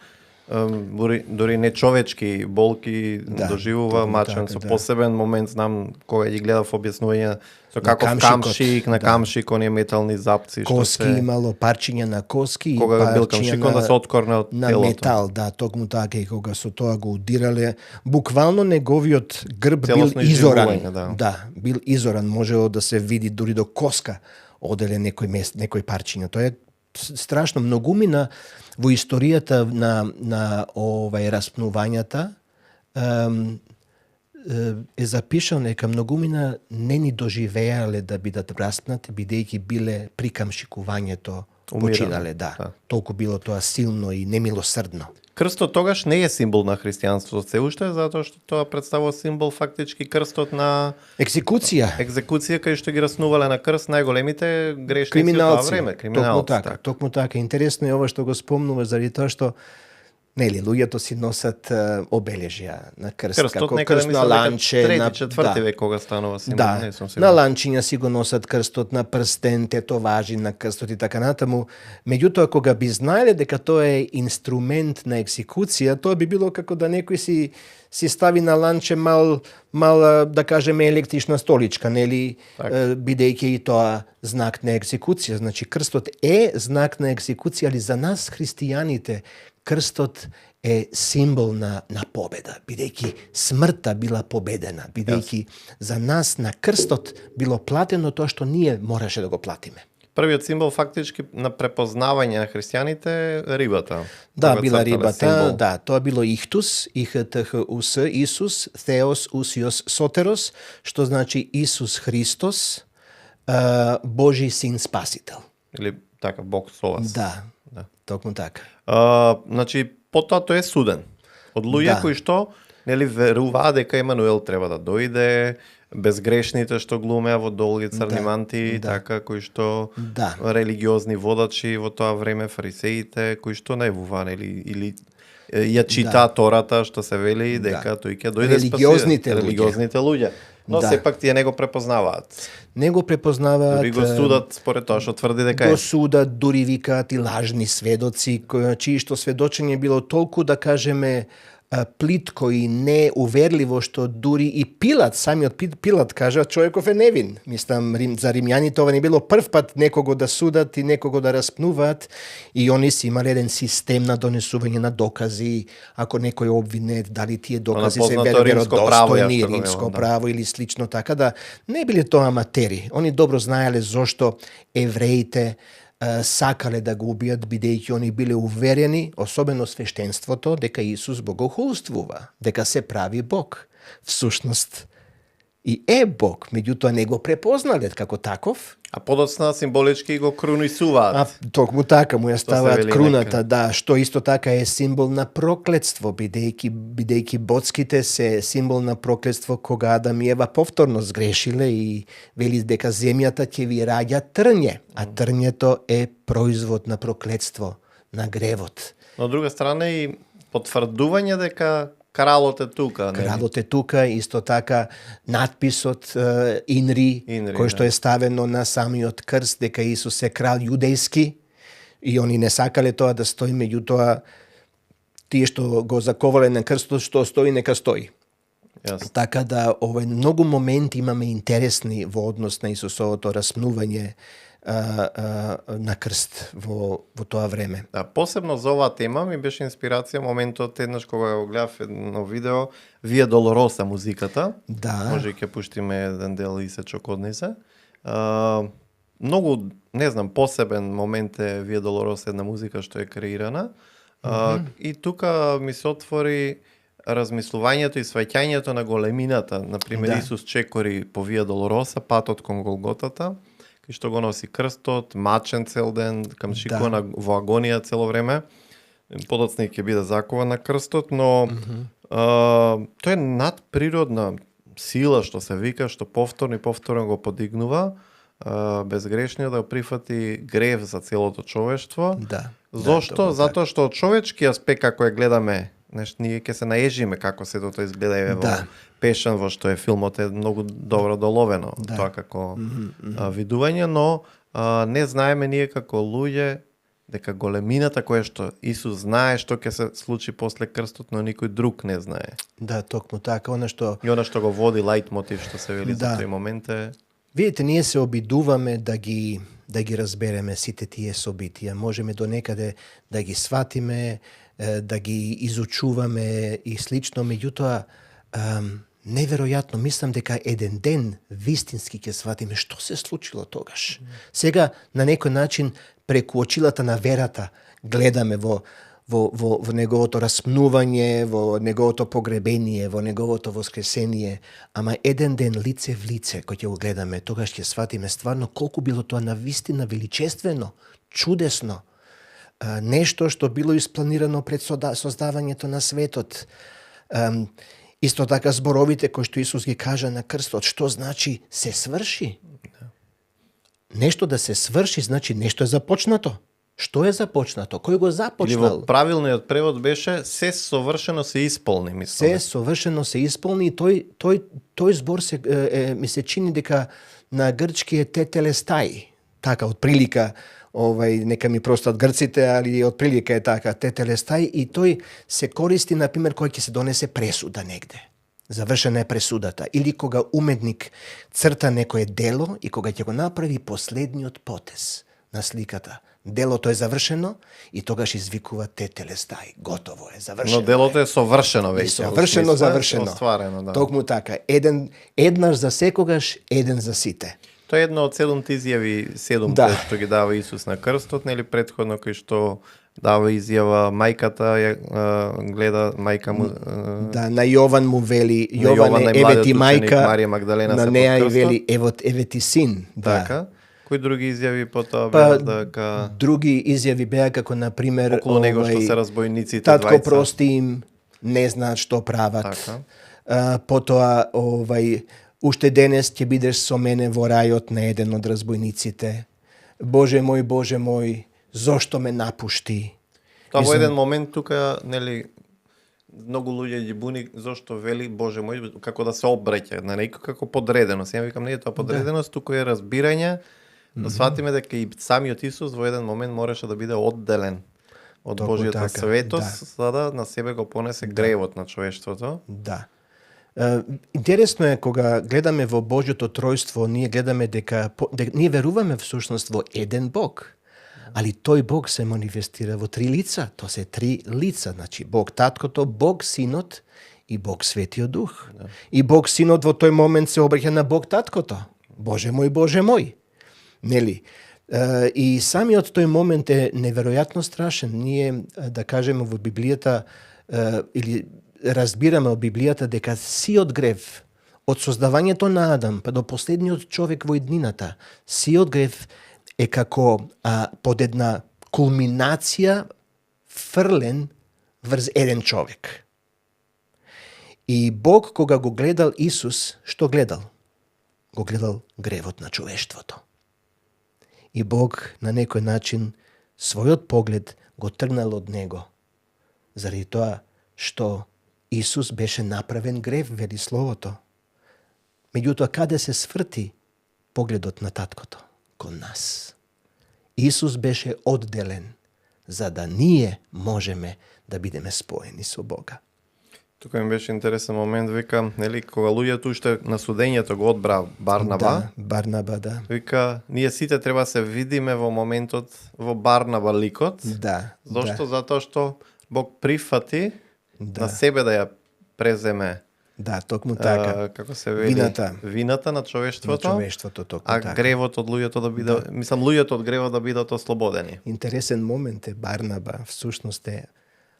Speaker 1: дури нечовечки болки доживува,
Speaker 2: токму
Speaker 1: мачен
Speaker 2: така,
Speaker 1: со
Speaker 2: да.
Speaker 1: посебен момент, знам, кога ги гледав објаснување, со каков
Speaker 2: камшикот,
Speaker 1: камшик, на камшик, оние метални запци, што
Speaker 2: Коски
Speaker 1: се...
Speaker 2: имало парчиња на коски
Speaker 1: Кога
Speaker 2: и
Speaker 1: бил
Speaker 2: парчиња
Speaker 1: камшикот да се откорне од
Speaker 2: на
Speaker 1: телото.
Speaker 2: метал, да, токму така, и кога со тоа го удирале, буквално неговиот грб бил
Speaker 1: Целосно
Speaker 2: изоран.
Speaker 1: изживување, да.
Speaker 2: Бил изоран, можело да се види дури до коска оделе некој парчиња. Тоа е страшно. Многумина во историјата на распнувањата е запишано дека многумина не ни доживеале да бидат распнати, бидејќи биле при камшикувањето починале, да. Толку било тоа силно и немилосрдно.
Speaker 1: Крстот тогаш не е символ на христијанството се уште, затоа што тоа представува символ фактички крстот на
Speaker 2: Екзекуција.
Speaker 1: екзекуција кај што ги раснувале на крст најголемите грешници од тоа
Speaker 2: Криминалци.
Speaker 1: време,
Speaker 2: Токму
Speaker 1: криминалци.
Speaker 2: така, токму така. Интересно е ова што го спомнуваш заради тоа што нели луѓето си носат обележја на крст,
Speaker 1: Крстот
Speaker 2: како
Speaker 1: некаде
Speaker 2: крст на
Speaker 1: мислам дека
Speaker 2: ланче,
Speaker 1: трети,
Speaker 2: на
Speaker 1: четврти век кога станува символ,
Speaker 2: Да,
Speaker 1: не сум
Speaker 2: на
Speaker 1: сигурен.
Speaker 2: ланчиња си го носат крстот, на прстен, тетоважи на крстот и така натаму. Меѓутоа, кога би знаеле дека тоа е инструмент на екзекуција, тоа би било како да некој си стави на ланче мал да кажеме електрична столичка, нели, бидејќи и тоа знак на екзекуција. Значи крстот е знак на екзекуција, али за нас христијаните крстот е символ на победа, бидејќи смртта била победена, бидејќи за нас на крстот било платено тоа што ние мораше да го платиме.
Speaker 1: Првиот символ фактички на препознавање на христијаните е рибата.
Speaker 2: Да,
Speaker 1: Кога
Speaker 2: била
Speaker 1: цртале
Speaker 2: рибата,
Speaker 1: символ.
Speaker 2: да, тоа било ихтус, ихтхус, Исус, Θεός, Ουσиос, Сотерос, што значи Исус Христос, Божи син спасител.
Speaker 1: Или така, Бог со вас.
Speaker 2: Да, токму така.
Speaker 1: Значи, потоа тој е суден. Од луѓе
Speaker 2: Да.
Speaker 1: кои што нели веруваат дека Емануел треба да дојде, безгрешните што глумеа во долги црни мантии, така, кои што религиозни водачи во тоа време, фарисеите, кои што највува, нели, или ја чита Тората, што се вели дека тој ќе дојде религиозните луѓе. Но сепак тие не го препознаваат.
Speaker 2: Не го препознаваат.
Speaker 1: Дури го судат според тоа што тврди дека е.
Speaker 2: Го судат, дури викаат и лажни сведоци, чии што сведочење било толку, да кажеме, плитко и неуверливо, што дури и Пилат, самиот Пилат кажа, човеков е невин. Мислам, за римјаните ова не било прв пат некого да судат и некого да распнуваат, и они си имале еден систем на донесување на докази, ако некој обвинет, дали тие докази се веродостојни, римско право или слично, така да не биле тоа аматери. Они добро знаеле зошто евреите сакале да го убијат, бидејќи они биле уверени, особено свештенството, дека Исус богохулствува, дека се прави Бог. Всушност и е Бог, меѓутоа не го препознале како таков.
Speaker 1: А подоцна символички го крунисуваат.
Speaker 2: Токму така му ја ставаат круната, да, што исто така е символ на проклетство, бидејќи боцките се символ на проклетство кога Адам и Ева повторно сгрешиле и вели дека земјата ќе ви раѓа трње, а трњето е производ на проклетство, на гревот.
Speaker 1: Но од друга страна и потврдување дека кралот е тука.
Speaker 2: Кралот е тука, исто така надписот Инри, кој што е ставено на самиот крст, дека Исус е крал јудејски, и они не сакале тоа да стои, меѓутоа тие што го заковале на крстот, што стои, нека стои.
Speaker 1: Yes.
Speaker 2: Така да, многу моменти имаме интересни во однос на Исусовото распнување на крст во тоа време.
Speaker 1: Да, посебно за оваа тема ми беше инспирација моментот еднаш кога го гледав едно видео Вие Долороса музиката.
Speaker 2: Да.
Speaker 1: Може и ќе пуштиме еден дел и сечок од неса. Многу, не знам, посебен момент е Вие Долороса, една музика што е креирана. И тука ми се отвори размислувањето и сваќањето на големината. Например, Исус чекори по Вие Долороса, патот кон Голготата, кај што го носи крстот, мачен цел ден, камшикона во агонија цело време. Подоцна ќе биде закован на крстот, но тоа е надприродна сила што се вика, што повторно го подигнува безгрешниот да прифати грев за целото човештво.
Speaker 2: Да.
Speaker 1: Зошто? Затоа што од човечки аспект, ако ја гледаме ние ќе се наежиме како се тоа изгледа еве
Speaker 2: Да.
Speaker 1: во Пешан, во што е филмот е многу добро доловено, тоа како видување, но не знаеме ние како луѓе дека големината која што Исус знае што ќе се случи после крстот, но никој друг не знае.
Speaker 2: Да, токму така, она што
Speaker 1: И она што го води лајт мотив што се вели
Speaker 2: Да.
Speaker 1: за тој момент е
Speaker 2: видите, ние се обидуваме да ги разбереме сите тие собитија. Можеме до некаде да ги сватиме, да ги изучуваме и слично, меѓутоа неверојатно мислам дека еден ден вистински ќе сватиме што се случило тогаш. Сега на некој начин преку очилата на верата гледаме во неговото распнување, во неговото погребение, во неговото воскресение, ама еден ден лице в лице кој ќе го гледаме, тогаш ќе сватиме стварно колку било тоа навистина величествено, чудесно, нешто што било испланирано пред создавањето на светот. Исто така зборовите кои што Исус ги кажа на крстот, што значи се сврши? Нешто да се сврши значи нешто е започнато. Што е започнато? Кој го
Speaker 1: или
Speaker 2: започнал?
Speaker 1: во правилниот превод беше се совршено се исполни, мислам.
Speaker 2: Се совршено се исполни и тој збор ми се чини дека на грчки е тетелестај. Така, од прилика, нека ми простат грците, али од прилика е така, тетелестај, и тој се користи, например, кога ќе се донесе пресуда негде. Завршена е пресудата. Или кога уметник црта некое дело и кога ќе го направи последниот потез на сликата. Делото е завршено и тогаш извикува тетелестај. Готово е, завршено.
Speaker 1: Но делото е совршено
Speaker 2: И
Speaker 1: веќе.
Speaker 2: совршено, завршено.
Speaker 1: Остварено, да.
Speaker 2: Токму така. Еднаш за секогаш, еден за сите.
Speaker 1: Тоа е едно од 7 изјави, 7
Speaker 2: Да.
Speaker 1: што ги дава Исус на крстот, нели претходно кој што дава изјава мајката, гледа мајка му.
Speaker 2: Да, на Јован му вели,
Speaker 1: На Јован,
Speaker 2: Јоване, еве
Speaker 1: најмладиот
Speaker 2: ти
Speaker 1: ученик,
Speaker 2: мајка,
Speaker 1: Марија Магдалена
Speaker 2: на
Speaker 1: се
Speaker 2: неа
Speaker 1: под
Speaker 2: и вели,
Speaker 1: крстот.
Speaker 2: еве ти син. Да.
Speaker 1: Така. Кои други изјави потоа
Speaker 2: Па,
Speaker 1: беа дека
Speaker 2: други изјави беа како, например,
Speaker 1: околу него што се разбойниците
Speaker 2: татко
Speaker 1: двајца.
Speaker 2: прости им, не знаат што прават.
Speaker 1: Така.
Speaker 2: Потоа, уште денес ќе бидеш со мене во рајот на еден од разбойниците. Боже мој, зошто ме напушти?
Speaker 1: Тоа во
Speaker 2: Мислам-
Speaker 1: еден момент тука, нели, многу луѓе ги буни зошто вели Боже мој како да се обраќа на некој како подреденост. Ја викам не е тоа подреденост, туку е разбирање да сватиме дека и самиот Исус во еден момент можеше да биде одделен од
Speaker 2: Токму
Speaker 1: Божјата
Speaker 2: така,
Speaker 1: светост, за да на себе го понесе гревот на човештвото.
Speaker 2: Да. Интересно е кога гледаме во Божјото тројство, ние гледаме дека ние веруваме всушност во еден Бог. Али тој Бог се манифестира во 3 лица. Тоа се 3 лица, значи Бог Таткото, Бог Синот и Бог Светиот Дух. Да. И Бог Синот во тој момент се обраќа на Бог Таткото. Боже мој. Нели? И самиот тој момент е неверојатно страшен. Ние, да кажеме, во Библијата или разбираме од Библијата дека сиот грев од создавањето на Адам па до последниот човек во иднината, сиот грев е како под една кулминација фрлен врз еден човек. И Бог кога го гледал Исус, што гледал? Го гледал гревот на човештвото. И Бог на некој начин својот поглед го тргнал од него. Заради тоа што Исус беше направен грев, вели Словото. Меѓутоа, каде се сврти погледот на Таткото? Кон нас. Исус беше одделен, за да ние можеме да бидеме споени со Бога.
Speaker 1: Тука ми беше интересен момент, вика, нели, кога луѓето уште на судењето го одбра Барнаба,
Speaker 2: Да, Барнаба, да.
Speaker 1: вика, ние сите треба да се видиме во моментот во Барнаба ликот.
Speaker 2: Да.
Speaker 1: Зошто? Затоа што Бог прифати
Speaker 2: Да.
Speaker 1: на себе да ја преземе
Speaker 2: Да, токму така.
Speaker 1: како се вели, вината на човештвото,
Speaker 2: На човештвото, токму
Speaker 1: а
Speaker 2: така.
Speaker 1: гревот од луѓето да биде, мислам, луѓето од гревот да бидат ослободени.
Speaker 2: Интересен момент е Барнаба, всушност е,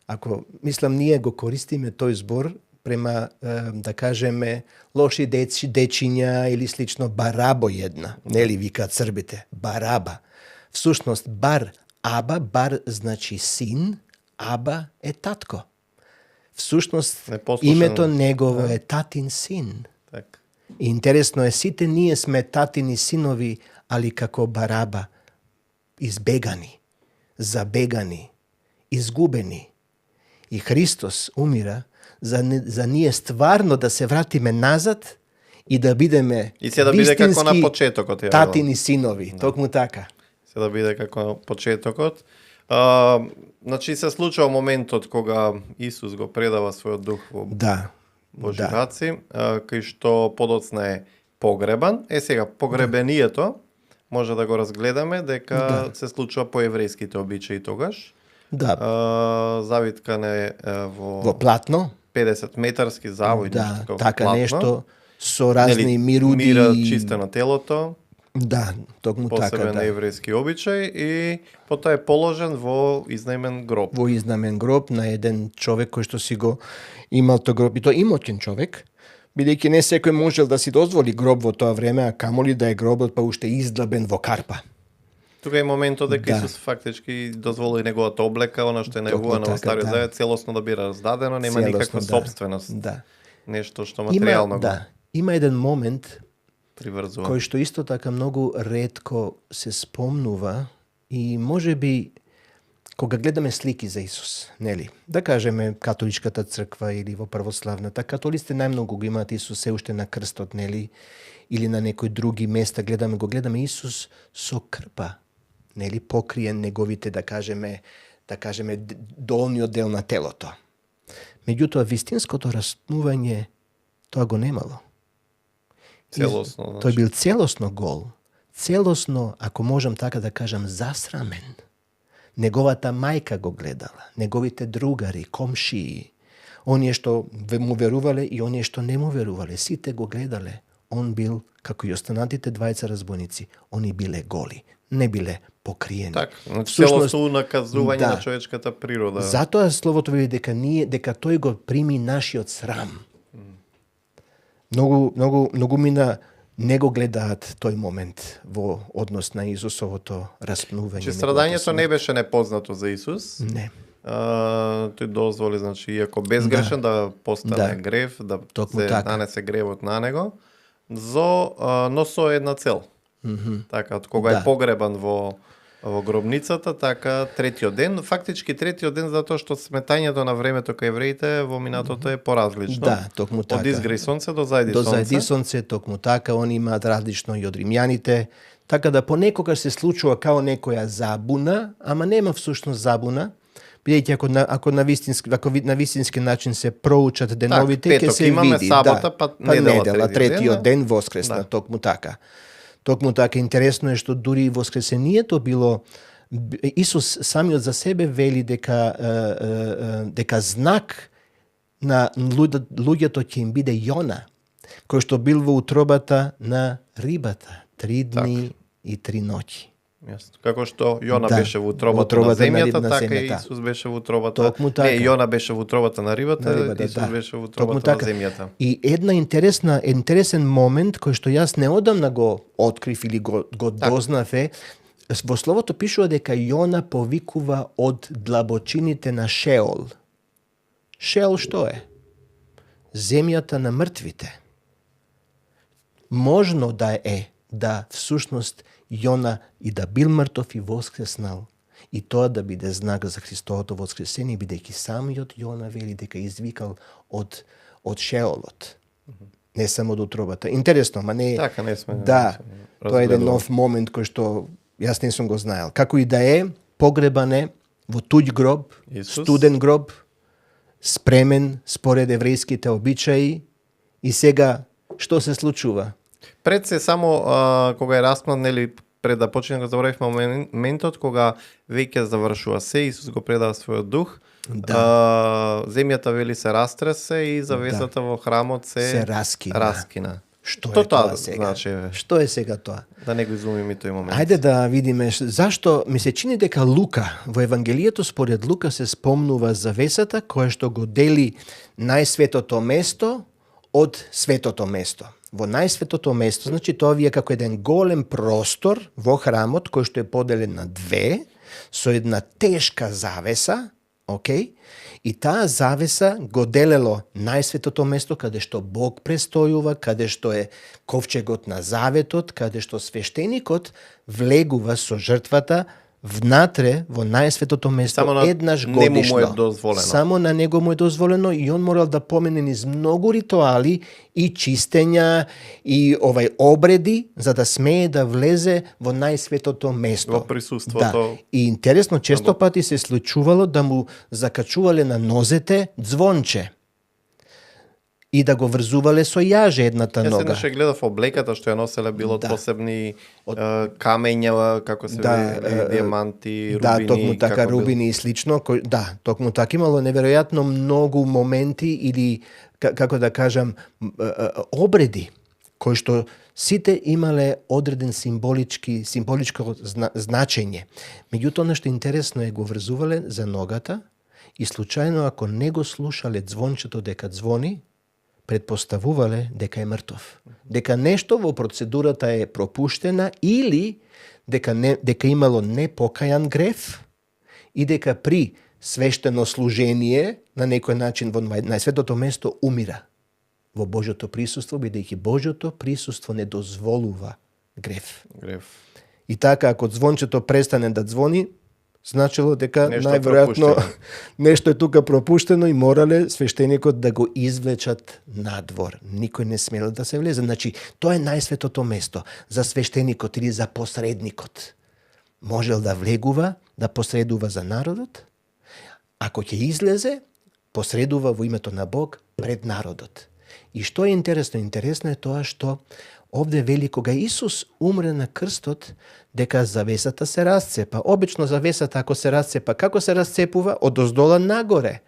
Speaker 2: ако, мислам, ние го користиме тој збор према, да кажеме, лоши дечиња или слично, Барабо една, нели викаат србите, Бараба. Всушност, бар значи син, Аба е татко. Всушност,
Speaker 1: Непослушен,
Speaker 2: името негово е татин син.
Speaker 1: Така.
Speaker 2: И интересно е, сите ние сме татини синови, али како Бараба, избегани, забегани, изгубени. И Христос умира за ние стварно да се вратиме назад и да бидеме
Speaker 1: И се да биде како на почетокот, ја
Speaker 2: татини синови, токму така.
Speaker 1: Се да биде како на почетокот. Значи се случува моментот кога Исус го предава својот дух во
Speaker 2: Да.
Speaker 1: Божи кај што подоцна е погребан. Сега, погребението може да го разгледаме дека се случува по еврејските обичаи тогаш.
Speaker 2: Да.
Speaker 1: Завиткане во
Speaker 2: платно.
Speaker 1: 50 метарски завој,
Speaker 2: Да,
Speaker 1: такова
Speaker 2: така
Speaker 1: платно.
Speaker 2: нешто со разни мируди.
Speaker 1: Мира чистено телото,
Speaker 2: Да, токму така,
Speaker 1: посебен
Speaker 2: да.
Speaker 1: еврејски обичај и потоа е положен во изнајмен гроб.
Speaker 2: Во изнамен гроб на еден човек кој што си го имал тој гроб, и тоа имотен човек, бидејќи не секој можел да си дозволи гроб во тоа време, а камоли да е гробот па уште издлабен во карпа.
Speaker 1: Тука е моментот дека
Speaker 2: Да.
Speaker 1: Исус фактички дозволи неговата облека, она што е негувано
Speaker 2: така,
Speaker 1: во Стариот
Speaker 2: да.
Speaker 1: Завет, целосно да биде раздадено, нема
Speaker 2: Целосно,
Speaker 1: никаква
Speaker 2: да.
Speaker 1: собственост.
Speaker 2: Да.
Speaker 1: Нешто што материјално го
Speaker 2: Има еден момент
Speaker 1: приврзува.
Speaker 2: кој што исто така многу ретко се спомнува и можеби кога гледаме слики за Исус, нели? Да кажеме католичката црква или во православната, католиците најмногу го имаат Исус се уште на крстот, нели? Или на некои други места гледаме Исус со крпа, нели, покриен неговите, да кажеме долниот дел на телото. Меѓутоа вистинското распнување тоа го немало.
Speaker 1: Целосно,
Speaker 2: Тој
Speaker 1: значи.
Speaker 2: бил целосно гол, целосно, ако можам така да кажам, засрамен. Неговата мајка го гледала, неговите другари, комшии, оние што му верувале и оние што не му верувале, сите го гледале. Он бил, како и останатите двајца разбойници, они биле голи, не биле покриени.
Speaker 1: Така, значи
Speaker 2: Всушност,
Speaker 1: целосно унаказување
Speaker 2: да.
Speaker 1: на човечката природа.
Speaker 2: Затоа словото вели дека тој го прими нашиот срам. Многу мина не го гледаат тој момент во однос на Исусовото распнување.
Speaker 1: Че страдањето не беше непознато за Исус.
Speaker 2: Не.
Speaker 1: Тој дозволи, значи, иако безгрешен да постане
Speaker 2: Да.
Speaker 1: грев, да
Speaker 2: Токму
Speaker 1: се
Speaker 2: така.
Speaker 1: нанесе гревот на него, но со една цел. Така, од кога
Speaker 2: Да.
Speaker 1: е погребан во гробницата, така третиот ден, фактички третиот ден затоа што сметањето на времето кај евреите во минатото е поразлично.
Speaker 2: Да, токму така.
Speaker 1: Од изгреј сонце до зајди
Speaker 2: До
Speaker 1: сонце.
Speaker 2: зајди сонце, токму така, они имаат различно и од римјаните, така да понекогаш се случува као некоја забуна, ама нема всушност забуна, бидејќи ако на вистински начин се проучат деновите, ќе
Speaker 1: петок
Speaker 2: се
Speaker 1: имаме,
Speaker 2: види.
Speaker 1: сабота, па недела,
Speaker 2: недела, третиот ден, воскресна,
Speaker 1: Да.
Speaker 2: токму така. Токму така, интересно е што дури и воскресението било, Исус самиот за себе вели дека знак на луѓето ќе им биде Јона, кој што бил во утробата на рибата 3 дни и 3 ноќи.
Speaker 1: Јасно. Како што Јона
Speaker 2: Да,
Speaker 1: беше во утробата,
Speaker 2: во утробата
Speaker 1: на
Speaker 2: на
Speaker 1: земјата,
Speaker 2: на
Speaker 1: така и
Speaker 2: земјата.
Speaker 1: Исус беше во утробата.
Speaker 2: Токму така.
Speaker 1: Не, Јона беше во утробата на рибата, Исус
Speaker 2: да.
Speaker 1: беше во
Speaker 2: Токму
Speaker 1: утробата на
Speaker 2: така.
Speaker 1: земјата.
Speaker 2: И интересен момент кој што јас неодамна го открив или го дознав е, во словото пишува дека Јона повикува од длабочините на Шеол. Шеол што е? Земјата на мртвите. Можно да всушност Јона и да бил мртов и воскреснал, и тоа да биде знак за Христовото воскресение, бидејќи самиот Јона вели дека извикал од Шеолот. Не само од утробата. Интересно, ма не...
Speaker 1: Така, не сме...
Speaker 2: Да, тоа е еден нов момент кој што јас не сум го знаел. Како и да е, погребан е во туѓ гроб,
Speaker 1: Исус.
Speaker 2: студен гроб, спремен според еврејските обичаи, и сега што се случува?
Speaker 1: Пред се само кога е распнат, нели, пред да почне го заборавивме моментот кога веќе завршува се, Исус го предава својот дух. Земјата вели се растресе и завесата во храмот се раскина.
Speaker 2: Што е тоа сега?
Speaker 1: Значи,
Speaker 2: Што е сега тоа?
Speaker 1: да не го изумиме тој момент.
Speaker 2: Ајде да видиме зашто ми се чини дека Лука во Евангелието според Лука се спомнува завесата која што го дели најсветото место од светото место. Во најсветото место, значи тоа вие како еден голем простор во храмот кој што е поделен на две со една тешка завеса, окей? И таа завеса го делело најсветото место каде што Бог престојува, каде што е ковчегот на заветот, каде што свештеникот влегува со жртвата внатре во најсветото место
Speaker 1: Само на
Speaker 2: еднаш
Speaker 1: нему му е
Speaker 2: годишно.
Speaker 1: дозволено.
Speaker 2: Само на него му е дозволено и он морал да помене низ многу ритуали и чистења и обреди за да смее да влезе во најсветото место.
Speaker 1: Во присуството.
Speaker 2: Да. И интересно, често пати се случувало да му закачувале на нозете ѕвонче и да го врзувале со јаже едната
Speaker 1: Јас
Speaker 2: нога.
Speaker 1: еднаш гледав облеката што ја носеле било од
Speaker 2: Да.
Speaker 1: посебни камења, како се вели, диаманти, рубини.
Speaker 2: Да, токму така,
Speaker 1: како бил.
Speaker 2: рубини и слично. Токму така имало неверојатно многу моменти или, како да кажам, обреди, кои што сите имале одреден символичко значење. Меѓутоа, нешто интересно е, го врзувале за ногата и случајно, ако не го слушале ѕвончето дека ѕвони, предпоставувале дека е мртов. Дека нешто во процедурата е пропуштена или дека имало непокајан греф и дека при свештено служение на некој начин во најсветото место умира во Божјото присуство, бидејќи Божјото присуство не дозволува греф. И така, ако ѕвончето престане да ѕвони, значило дека
Speaker 1: Нешто
Speaker 2: најверојатно
Speaker 1: пропуштено.
Speaker 2: нешто е тука пропуштено и морале свештеникот да го извлечат надвор. Никој не смел да се влезе. Значи, тоа е најсветото место за свештеникот или за посредникот. Можел да влегува, да посредува за народот. Ако ќе излезе, посредува во името на Бог пред народот. И што е интересно? Интересно е тоа што овде вели кога Исус умре на крстот, дека завесата се расцепа. Обично завесата ако се расцепа, како се расцепува? Од оздола нагоре.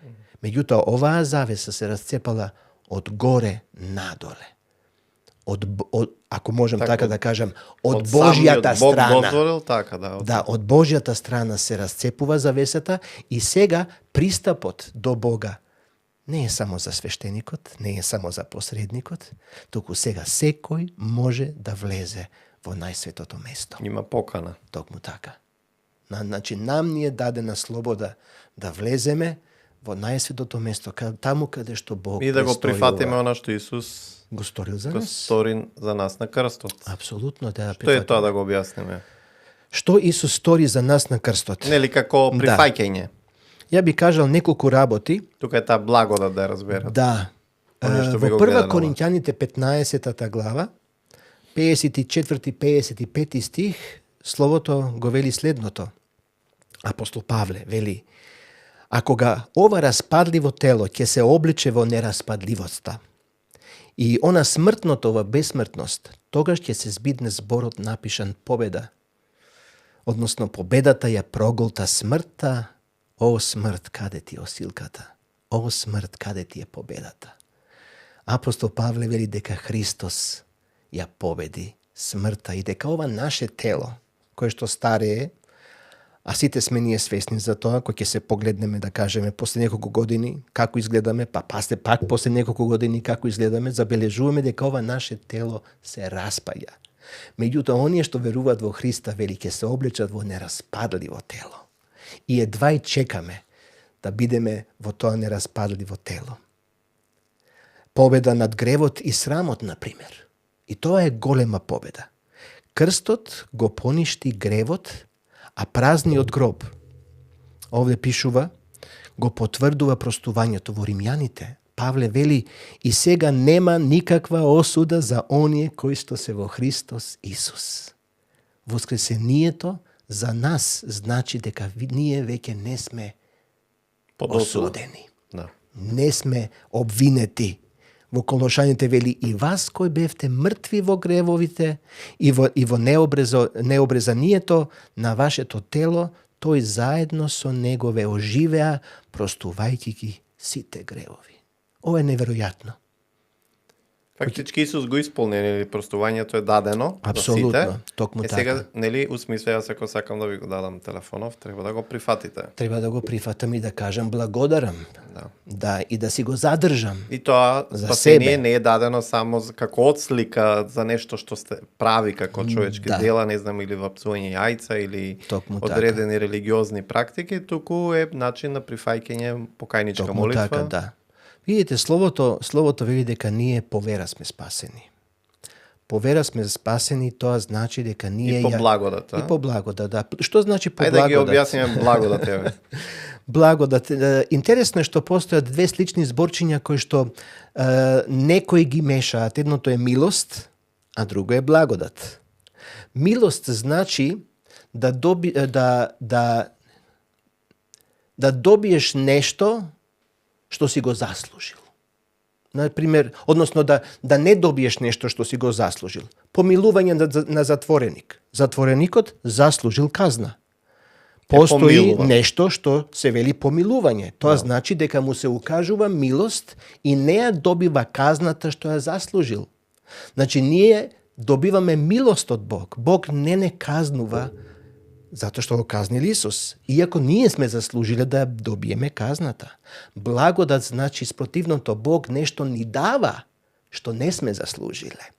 Speaker 2: Меѓутоа, оваа завеса се расцепала од горе надоле. Ако можем така да кажам, од Божјата
Speaker 1: Бог
Speaker 2: страна.
Speaker 1: дозволил така, да.
Speaker 2: Да, од Божјата страна се расцепува завесата и сега пристапот до Бога не е само за свештеникот, не е само за посредникот, туку сега секој може да влезе во најсветото место.
Speaker 1: Има покана.
Speaker 2: Токму така. Значи, нам ни е дадена слобода да влеземе во најсветото место, таму каде што Бог
Speaker 1: И да го прифатиме она што Исус
Speaker 2: го сторил за
Speaker 1: го
Speaker 2: нас.
Speaker 1: стори за нас на крстот.
Speaker 2: Апсолутно, да.
Speaker 1: Што е тоа да го објасниме?
Speaker 2: Што Исус стори за нас на крстот?
Speaker 1: Нели како прифаќање?
Speaker 2: Ја би кажал неколку работи.
Speaker 1: Тука е таа благодат да ја разберат.
Speaker 2: Да.
Speaker 1: Оне што би
Speaker 2: Во
Speaker 1: го
Speaker 2: прва
Speaker 1: гледано.
Speaker 2: Коринќаните 15 глава, 54-55 стих, Словото го вели следното. Апостол Павле вели: а кога ова распадливо тело ќе се облече во нераспадливоста и она смртното во бесмртност, тогаш ќе се збидне зборот напишан победа. Односно, победата ја проголта смртта. О смрт, каде ти е осилката? О смрт, каде ти е победата? Апостол Павле вели дека Христос ја победи смртта и дека ова наше тело, кое што старее, а сите сме ние свесни за тоа, кој ќе се погледнеме, да кажеме, после неколку години, како изгледаме, пасте пак после неколку години како изгледаме, забележуваме дека ова наше тело се распаѓа. Меѓутоа, оние што веруваат во Христа, вели, ќе се облечат во нераспадливо тело. И едва и чекаме да бидеме во тоа нераспадливо тело. Победа над гревот и срамот, например. И тоа е голема победа. Крстот го поништи гревот, а празниот гроб, овде пишува, го потврдува простувањето во Римјаните. Павле вели: и сега нема никаква осуда за оние кои што се во Христос Исус. Воскресението за нас значи дека ние веќе не сме осудени.
Speaker 1: Да.
Speaker 2: Не сме обвинети. Во Колошаните вели: и вас кои бевте мртви во гревовите и во необрезанието на вашето тело, тој заедно со него ве оживеа, простувајќи ги сите гревови. Ова е неверојатно.
Speaker 1: Фактички Исус го исполни, нели, простувањето е дадено
Speaker 2: Апсолутно,
Speaker 1: за сите.
Speaker 2: токму
Speaker 1: Сега,
Speaker 2: така.
Speaker 1: нели, усмисла, јас ако сакам да ви го дадам телефонов, треба да го прифатите.
Speaker 2: Треба да го прифатам и да кажам благодарам.
Speaker 1: Да.
Speaker 2: Да, и да си го задржам.
Speaker 1: И тоа
Speaker 2: За
Speaker 1: спасение
Speaker 2: себе.
Speaker 1: не е дадено само како отслика за нешто што сте прави како човечки
Speaker 2: Да.
Speaker 1: дела, не знам, или вапцување јајца, или
Speaker 2: Токму така.
Speaker 1: одредени религиозни практики, туку е начин на прифаќање покајничка
Speaker 2: Токму
Speaker 1: молитва.
Speaker 2: така, да. Видите, Словото вели дека ние по вера сме спасени. По вера сме спасени, тоа значи дека ние
Speaker 1: И по благодат,
Speaker 2: И по благодат, да. Што значи по
Speaker 1: Ајде да ги
Speaker 2: благодат?
Speaker 1: објасниме благодат, еве.
Speaker 2: Благодат. Интересно е што постојат две слични зборчиња кои што некои ги мешаат. Едното е милост, а друго е благодат. Милост значи да добиеш нешто што си го заслужил. Например, односно да не добиеш нешто што си го заслужил. Помилување на затвореник. Затвореникот заслужил казна. Постои
Speaker 1: помилува.
Speaker 2: нешто што се вели помилување. Тоа значи дека му се укажува милост и не ја добива казната што ја заслужил. Значи ние добиваме милост од Бог. Бог не казнува затоа што го казнил Исус. Иако ние сме заслужиле да добиеме казната. Благодат значи спротивното. Бог нешто ни дава што не сме заслужиле.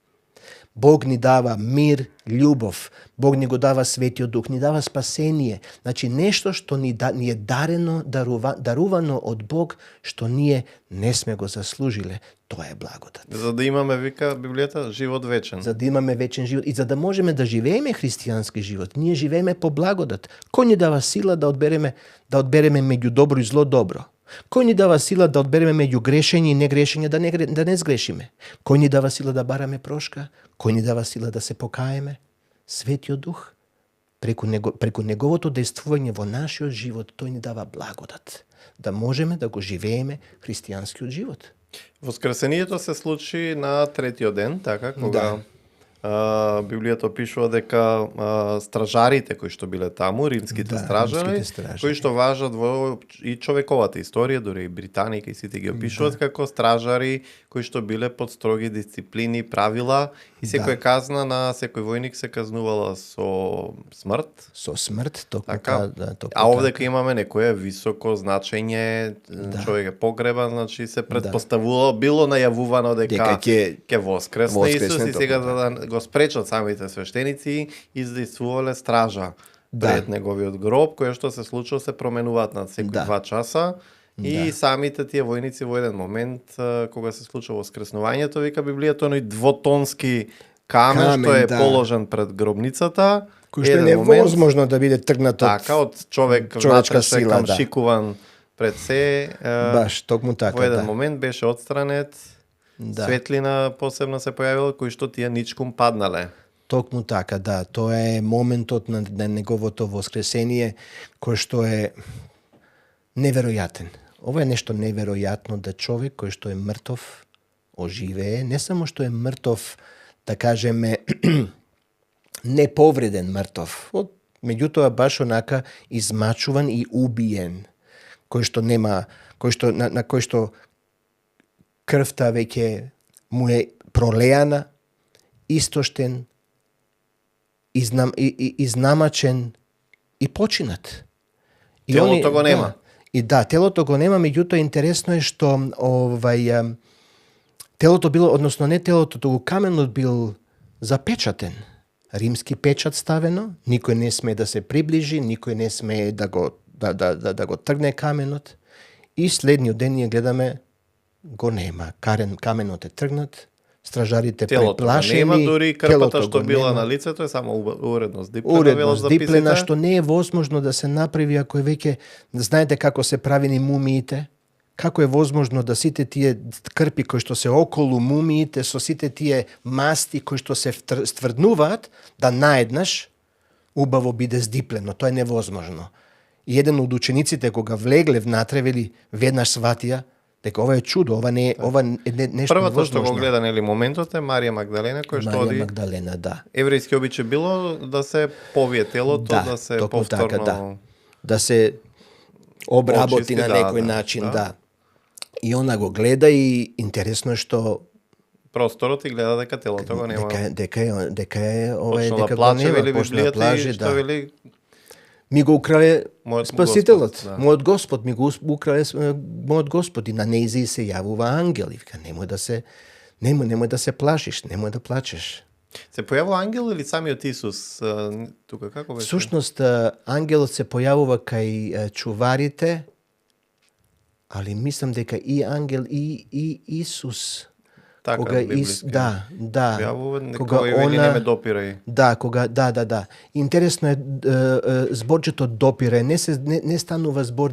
Speaker 2: Бог ни дава мир, љубов. Бог ни го дава Светиот Дух, ни дава спасение. Значи нешто што ни е дарено, дарувано од Бог, што ние не сме го заслужиле. Тоа е благодат.
Speaker 1: За да имаме, вика Библијата, живот вечен.
Speaker 2: За да имаме вечен живот и за да можеме да живееме христијански живот, ние живееме по благодат. Кој ни дава сила да одбереме меѓу добро и зло добро? Кој ни дава сила да одбереме меѓу грешење и негрешење да не сгрешиме? Кој ни дава сила да бараме прошка? Кој ни дава сила да се покаеме? Светиот Дух. Преку неговото дејствување во нашиот живот, тој ни дава благодат. Да можеме да го живееме христијанскиот живот.
Speaker 1: Воскресението се случи на третиот ден, така, кога Библијата опишува дека стражарите кои што биле таму, римските стражари, кои што важат во и човековата историја, дури и Британија и сите ги опишуваат како стражари кои што биле под строги дисциплини, правила и секоја казна на секој војник се казнувала со смрт.
Speaker 2: Со смрт, токму
Speaker 1: така.
Speaker 2: токму
Speaker 1: А овдека имаме некое високо значење, човек е погребан, значи се предпоставувало, било најавувано дека ќе воскресне Исус и сега за да го спречат самите свештеници, издействувале стража пред неговиот гроб, кое што се случило се променуваат на секој 2 часа. И самите тие војници во еден момент, кога се случува воскреснувањето, вика Библијата, оној двотонски камен што е положен пред гробницата,
Speaker 2: кој што е невозможно да биде тргнат од
Speaker 1: од човечка сила, шикуван пред се.
Speaker 2: Баш, токму така,
Speaker 1: во еден момент беше отстранет, светлина посебно се појавила, кој што тие ничкум паднале.
Speaker 2: Токму така, да. Тоа е моментот на неговото воскресение, кој што е неверојатен. Ова е нешто неверојатно да човек кој што е мртов оживее, не само што е мртов, да кажеме, неповреден мртов, меѓутоа баш онака измачуван и убиен, кој што нема, на кој што крвта веќе му е пролеана, истоштен, изнамачен и починат.
Speaker 1: Телото го нема.
Speaker 2: И телото го нема, меѓутоа интересно е што телото било, односно не телото, туку каменот бил запечатен. Римски печат ставено, никој не сме да се приближи, никој не сме да го тргне каменот. И следниот ден ние гледаме го нема. Каменот е тргнат, стражарите преплашени.
Speaker 1: Телото нема, дури крпата што била на лицето е само уредно здиплена.
Speaker 2: Уредно здиплена, што не е возможно да се направи ако е веќе, знаете како се правени мумиите, како е возможно да сите тие крпи кои што се околу мумиите, со сите тие масти кои што се стврднуваат, да наеднаш убаво биде здиплено. Тоа е невозможно. И еден од учениците кога влегле внатре, вели, веднаш сватија дека ова е чудо, ова не е нешто
Speaker 1: првото
Speaker 2: невозможно.
Speaker 1: што го гледа нели моментот е Марија Магдалена која што оди.
Speaker 2: Марија Магдалена, да.
Speaker 1: Еврејски обичај било да се повие телото, да се повторно
Speaker 2: така, да се обработи
Speaker 1: очисти,
Speaker 2: на некој начин, да. И она го гледа и интересно е што
Speaker 1: просторот и гледа дека телото го нема.
Speaker 2: Дека е ова
Speaker 1: дека
Speaker 2: го нема,
Speaker 1: почна да плаче,
Speaker 2: да.
Speaker 1: вели
Speaker 2: Ми го украле Спасителот,
Speaker 1: Господ,
Speaker 2: мојот Господ, ми го украле мојот Господ и на нејзи се јавува ангел и вика немој да се плашиш, немој да плачеш.
Speaker 1: Се појавува ангел или самиот Исус тука како беше?
Speaker 2: Всушност ангелот се појавува кај чуварите, али мислам дека и ангел и Исус
Speaker 1: Така,
Speaker 2: кога
Speaker 1: библиски.
Speaker 2: да.
Speaker 1: Јавува,
Speaker 2: Кога
Speaker 1: кој вели
Speaker 2: она-
Speaker 1: не ме допирај.
Speaker 2: Да, да. Интересно е зборчето допира, не станува збор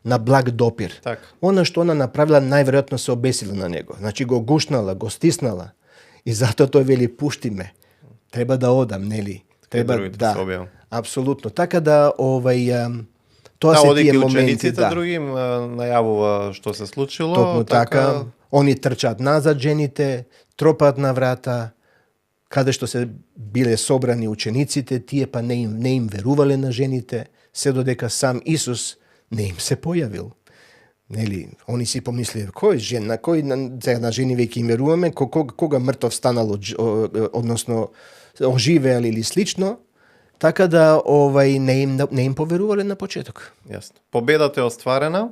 Speaker 2: на благ допир.
Speaker 1: Така.
Speaker 2: Она што она направила, најверојатно се обесила на него. Значи го гушнала, го стиснала. И затоа тој вели пушти ме. Треба да одам, нели? Треба
Speaker 1: другите се објавам.
Speaker 2: Апсолутно. Така да тоа
Speaker 1: Да,
Speaker 2: се
Speaker 1: одејќи
Speaker 2: тие моменти,
Speaker 1: учениците
Speaker 2: да.
Speaker 1: други им најавува што се случило.
Speaker 2: Токму така, они трчаат назад жените, тропаат на врата, каде што се биле собрани учениците, тие па не им верувале на жените, се додека сам Исус не им се појавил. Нели, они си помислиле, кој жена, сега на жени веќе им веруваме, кога мртов станал, односно оживеал или слично, така да не им поверувале на почеток.
Speaker 1: Јасно. Победата е остварена,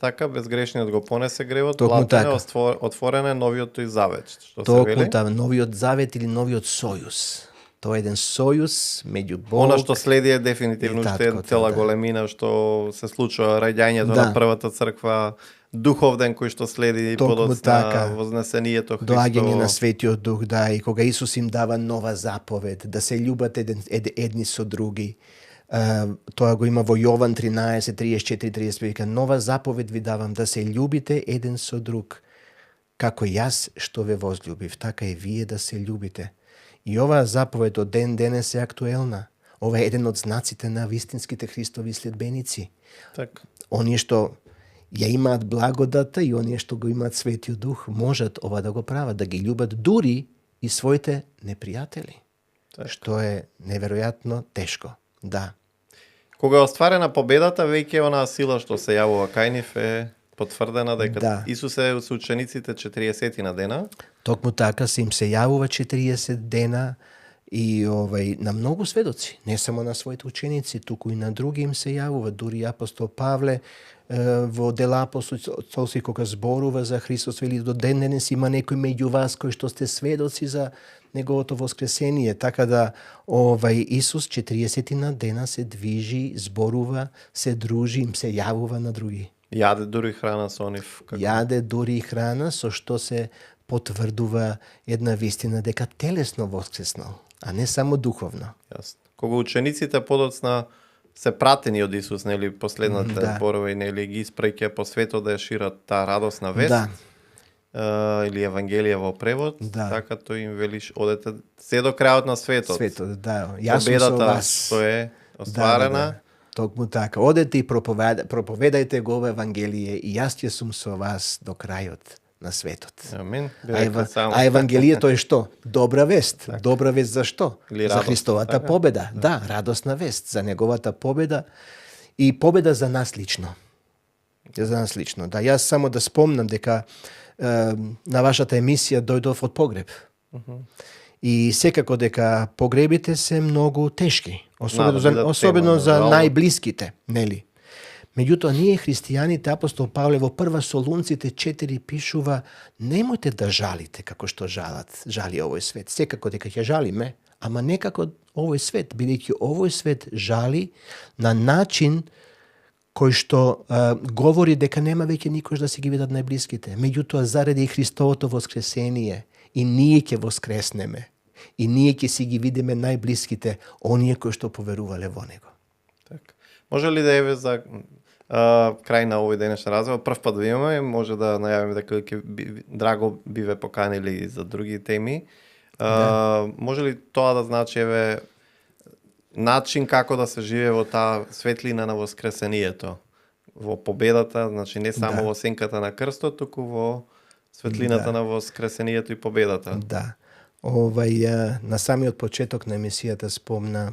Speaker 1: така безгрешниот го понесе гревот,
Speaker 2: Токму
Speaker 1: платен е,
Speaker 2: така.
Speaker 1: отворен е новиот тој завет, што се
Speaker 2: Токму
Speaker 1: вели.
Speaker 2: новиот завет или новиот сојуз. Тоа е еден сојуз меѓу Бог.
Speaker 1: Она што следи е дефинитивно
Speaker 2: и
Speaker 1: уште
Speaker 2: таткото,
Speaker 1: цела
Speaker 2: да.
Speaker 1: големина што се случува, раѓањето
Speaker 2: Да.
Speaker 1: на првата црква, духовден кој што следи
Speaker 2: Токму
Speaker 1: подоцна
Speaker 2: така.
Speaker 1: вознесението Христово.
Speaker 2: Доаѓање на Светиот Дух, да, и кога Исус им дава нова заповед, да се љубат едни со други. Тоа го има во Јован 13, 34, 35, вика, нова заповед ви давам, да се љубите еден со друг. Како јас што ве возљубив, така и вие да се љубите. И оваа заповед од ден денес е актуелна. Ова е еден од знаците на вистинските Христови следбеници.
Speaker 1: Така.
Speaker 2: Оние што ја имаат благодата и оние што го имаат Светиот Дух можат ова да го прават, да ги љубат дури и своите непријатели.
Speaker 1: Така.
Speaker 2: Што е неверојатно тешко. Да.
Speaker 1: Кога е остварена победата, веќе онаа сила што се јавува кај нив е потврдена дека
Speaker 2: Да.
Speaker 1: Исус е со учениците 40 на дена.
Speaker 2: Токму така се им се јавува 40 дена и на многу сведоци, не само на своите ученици, туку и на други им се јавува. Дури апостол Павле во Дела апостолски кога зборува за Христос, вели до ден денес има некои меѓу вас кои што сте сведоци за неговото воскресение. Така да Исус 40 на дена се движи, зборува, се дружи, им се јавува на други.
Speaker 1: Јаде дури храна со нив.
Speaker 2: Јаде дури и храна со што се потврдува една вистина дека телесно воскреснал, а не само духовно.
Speaker 1: Јасно. Кога учениците подоцна се пратени од Исус, нели, последната
Speaker 2: Да.
Speaker 1: зборови, нели, ги испреќа по светот да ја шират таа радосна вест,
Speaker 2: Да.
Speaker 1: или Евангелие во превод,
Speaker 2: Да.
Speaker 1: така тој им велиш, одете се до крајот на светот.
Speaker 2: Светот, да. Јас сум со
Speaker 1: Победата
Speaker 2: вас.
Speaker 1: што е остварена,
Speaker 2: Токму така. Одете и проповедајте го ова Евангелие и јас ќе сум со вас до крајот на светот.
Speaker 1: амин.
Speaker 2: А Евангелието е што? Добра вест. Добра вест за што?
Speaker 1: Или
Speaker 2: За
Speaker 1: радост,
Speaker 2: Христовата
Speaker 1: така?
Speaker 2: победа. Да, радосна вест за неговата победа и победа за нас лично. За нас лично. Да, јас само да спомнам дека на вашата емисија дојдов од погреб. И секако дека погребите се многу тешки, особено
Speaker 1: Да, бидат
Speaker 2: особено
Speaker 1: тема,
Speaker 2: за
Speaker 1: реално.
Speaker 2: најблиските, нели? Меѓутоа, ние христијаните, апостол Павле во прва Солунците 4 пишува, немојте да жалите како што жали овој свет. Секако дека ќе жалиме, ама не како овој свет, бидејќи овој свет жали на начин кој што говори дека нема веќе никош да се ги видат најблиските. Меѓутоа, заради Христовото воскресение, и ние ќе воскреснеме, и ние ќе си ги видиме најблиските, оние кои што поверувале во Него.
Speaker 1: Така. Може ли да еве за крај на овој денешен разговор, прв пат да имаме, може да најавиме дека ќе драго би ве поканили за други теми. Може ли тоа да значи еве начин како да се живее во таа светлина на воскресението, во победата, значи не само
Speaker 2: Да.
Speaker 1: во сенката на крстот, туку во светлината на воскресението и победата.
Speaker 2: Да. На самиот почеток на емисијата спомна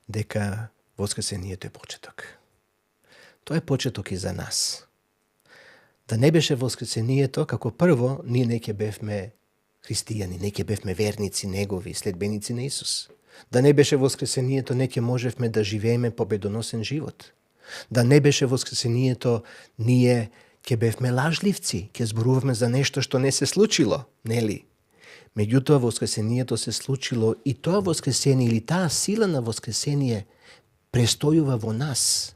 Speaker 2: дека воскресението е почеток. Тоа е почеток и за нас. Да не беше воскресението, како прво, ние не ќе бевме христијани, не ќе бевме верници негови, следбеници на Исус. Да не беше воскресението, не ќе можевме да живееме победоносен живот. Да не беше воскресението, ние ќе бевме лажливци, ќе зборуваме за нешто што не се случило, нели? Меѓутоа, воскресението се случило и тоа воскресение или таа сила на воскресение престојува во нас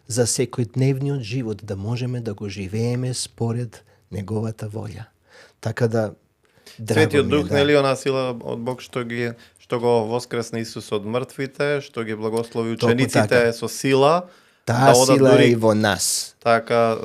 Speaker 2: за секојдневниот живот, да можеме да го живееме според неговата волја. Така да
Speaker 1: Светиот
Speaker 2: ми е,
Speaker 1: Дух, нели, она сила од Бог што го воскресна Исус од мртвите, што ги благослови
Speaker 2: Токму
Speaker 1: учениците
Speaker 2: така.
Speaker 1: со сила,
Speaker 2: Таа
Speaker 1: да одат
Speaker 2: сила е
Speaker 1: дури
Speaker 2: и во нас.
Speaker 1: така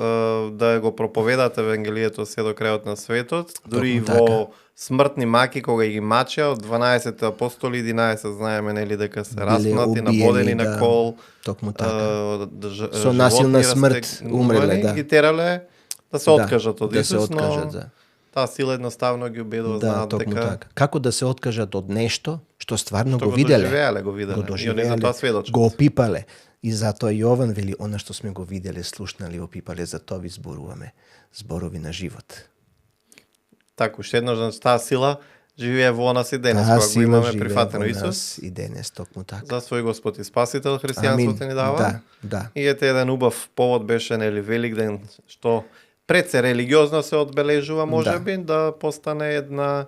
Speaker 1: да го проповедат евангелието се до крајот на светот, дури и
Speaker 2: Токму
Speaker 1: во смртни маки кога ги мачеа од 12 апостоли, 11 знаеме нели дека се распнати, набодени на кол.
Speaker 2: Токму така. Со
Speaker 1: Со
Speaker 2: насилна смрт умреле, да.
Speaker 1: Ги терале да се откажат од
Speaker 2: да се
Speaker 1: Исус,
Speaker 2: откажат,
Speaker 1: но
Speaker 2: да.
Speaker 1: таа сила едноставно ги убедува,
Speaker 2: Да,
Speaker 1: знаат
Speaker 2: токму
Speaker 1: дека
Speaker 2: така. Како да се откажат од нешто што стварно
Speaker 1: што
Speaker 2: го виделе.
Speaker 1: го виделе.
Speaker 2: Го
Speaker 1: И они за тоа сведочат.
Speaker 2: го опипале. И затоа Јован вели, она што сме го виделе, слушнали, опипале, за тоа ви зборуваме. Зборови на живот.
Speaker 1: Така, уште еднаш, значи, таа сила живее во нас и денес,
Speaker 2: Таа
Speaker 1: кога го
Speaker 2: сила
Speaker 1: имаме
Speaker 2: живее
Speaker 1: прифатено
Speaker 2: во
Speaker 1: Исус,
Speaker 2: нас и денес, токму така.
Speaker 1: за свој Господ и Спасител, христијанството ни дава.
Speaker 2: Да, да.
Speaker 1: И ете еден убав повод беше, нели, Великден, што пред се религиозно се одбележува, можеби, да постане една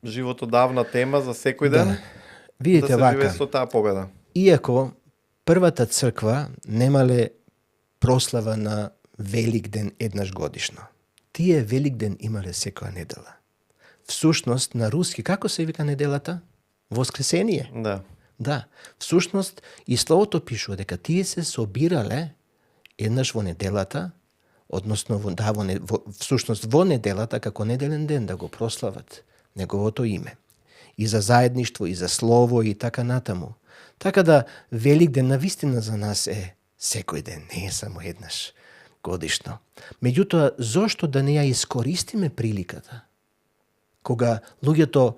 Speaker 1: животодавна тема за секој ден,
Speaker 2: Да. Видите
Speaker 1: да се живее
Speaker 2: вака,
Speaker 1: со таа победа.
Speaker 2: иако првата црква немале прослава на Великден еднаш годишно. Тие Великден имале секоја недела. Всушност, на руски, како се вика неделата? Воскресение.
Speaker 1: Да.
Speaker 2: Да. Всушност, и словото пишува дека тие се собирале еднаш во неделата, односно всушност во неделата како неделен ден да го прослават неговото име. И за заедништво, и за слово, и така натаму. Така да Великден навистина за нас е секој ден, не е само еднаш годишно. Меѓутоа, зошто да не ја искористиме приликата? Кога луѓето,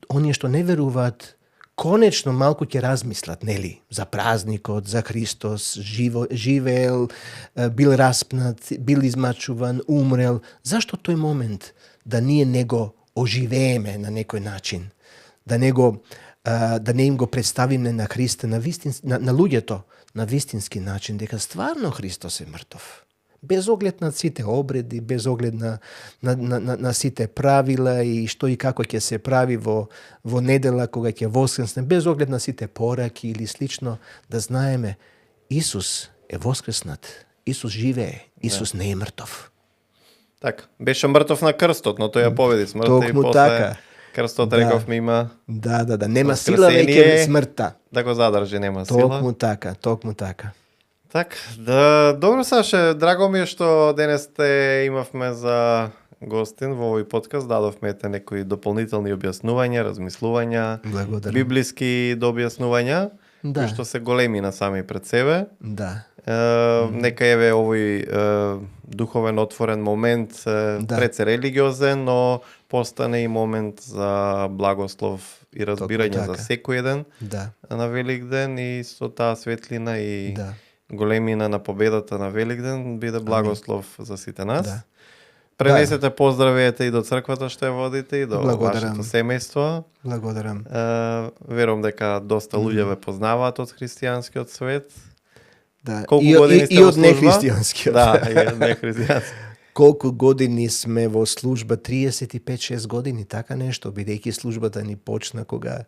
Speaker 2: оние што не веруваат, конечно малку ќе размислат, нели, за празникот, за Христос, живеел, бил распнат, бил измачуван, умрел. Зашто тој момент да ние не го оживееме на некој начин? Да не им го представиме на Христа, на луѓето, на вистински начин, дека стварно Христос е мртов. Без оглед на сите обреди, без оглед на сите правила и што и како ќе се прави во недела кога ќе воскресне, без оглед на сите пораки или слично, да знаеме Исус е воскреснат, Исус живее, Исус не е мртов.
Speaker 1: Така, беше мртов на крстот, но тој ја победи смртта и
Speaker 2: Токму
Speaker 1: после
Speaker 2: така.
Speaker 1: крстот
Speaker 2: Да.
Speaker 1: рековме има
Speaker 2: Да. Нема сила веќе
Speaker 1: Воскресение.
Speaker 2: смртта.
Speaker 1: да го задржи, нема сила.
Speaker 2: Токму така.
Speaker 1: Так, да, добро Саше, драго ми е што денес те имавме за гостин во овој подкаст, дадовме ете некои дополнителни објаснувања, размислувања,
Speaker 2: Благодарам.
Speaker 1: библиски објаснувања,
Speaker 2: Да.
Speaker 1: кои што се големи насами пред себе.
Speaker 2: Да.
Speaker 1: Нека еве овој духовен отворен момент, пред се религиозен, но постане и момент за благослов и разбирање за
Speaker 2: така.
Speaker 1: секој еден
Speaker 2: Да.
Speaker 1: на Великден и со таа светлина и
Speaker 2: Да.
Speaker 1: големина на победата на Великден биде благослов за сите нас.
Speaker 2: Да.
Speaker 1: Пренесете поздравиите и до црквата што ја водите и до
Speaker 2: Благодарам.
Speaker 1: вашето семејство.
Speaker 2: Благодарам.
Speaker 1: Верувам дека доста луѓе ве познаваат од христијанскиот свет.
Speaker 2: Да.
Speaker 1: Колку
Speaker 2: И
Speaker 1: години сте
Speaker 2: од
Speaker 1: во служба?
Speaker 2: нехристијанскиот.
Speaker 1: Да, и од нехристијански.
Speaker 2: Колку години сме во служба? 35-6 години, така нешто, бидејќи службата ни почна кога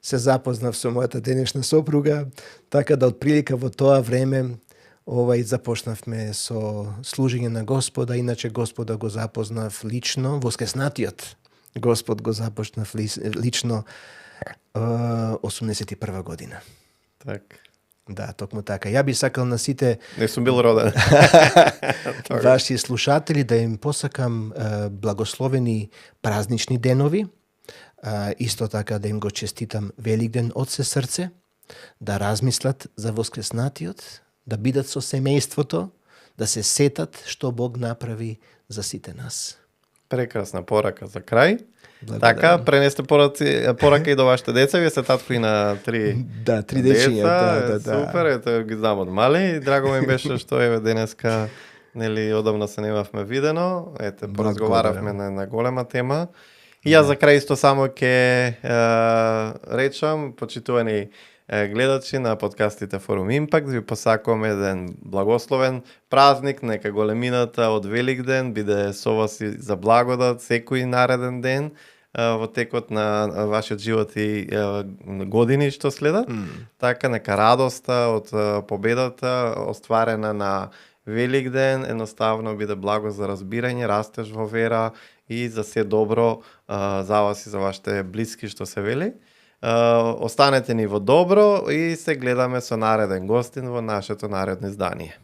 Speaker 2: се запознав со мојата денешна сопруга, така да отприлика во тоа време започнавме со служење на Господа, иначе Господа го запознав лично, воскреснатиот Господ го започнав лично 81 година.
Speaker 1: Так.
Speaker 2: Да, токму така. Ја би сакал на сите
Speaker 1: Не сум бил роден.
Speaker 2: ваши слушатели да им посакам благословени празнични денови, исто така да им го честитам Великден од се срце, да размислат за воскреснатиот, да бидат со семејството, да се сетат што Бог направи за сите нас.
Speaker 1: Прекрасна порака за крај.
Speaker 2: Благодарам.
Speaker 1: Така, пренесте порака и до вашите деца, вие сте татко и на 3
Speaker 2: Да, 3 дечиња, да.
Speaker 1: Супер, ето ги знам од мали. Драго ми беше што еве денеска, нели, одамна се немавме видено. Ете, поразговаравме на голема тема. И јас за крај исто само ќе речам, почитувани гледачи на подкастите Форум Импакт, ви посакувам еден благословен празник, нека големината од Великден биде со вас и за благодат секој нареден ден во текот на вашиот живот и години што следат. Така, нека радоста од победата остварена на Великден едноставно биде благо за разбирање, растеж во вера и за се добро за вас и за вашите блиски, што се вели. Останете ни во добро и се гледаме со нареден гостин во нашето наредно издание.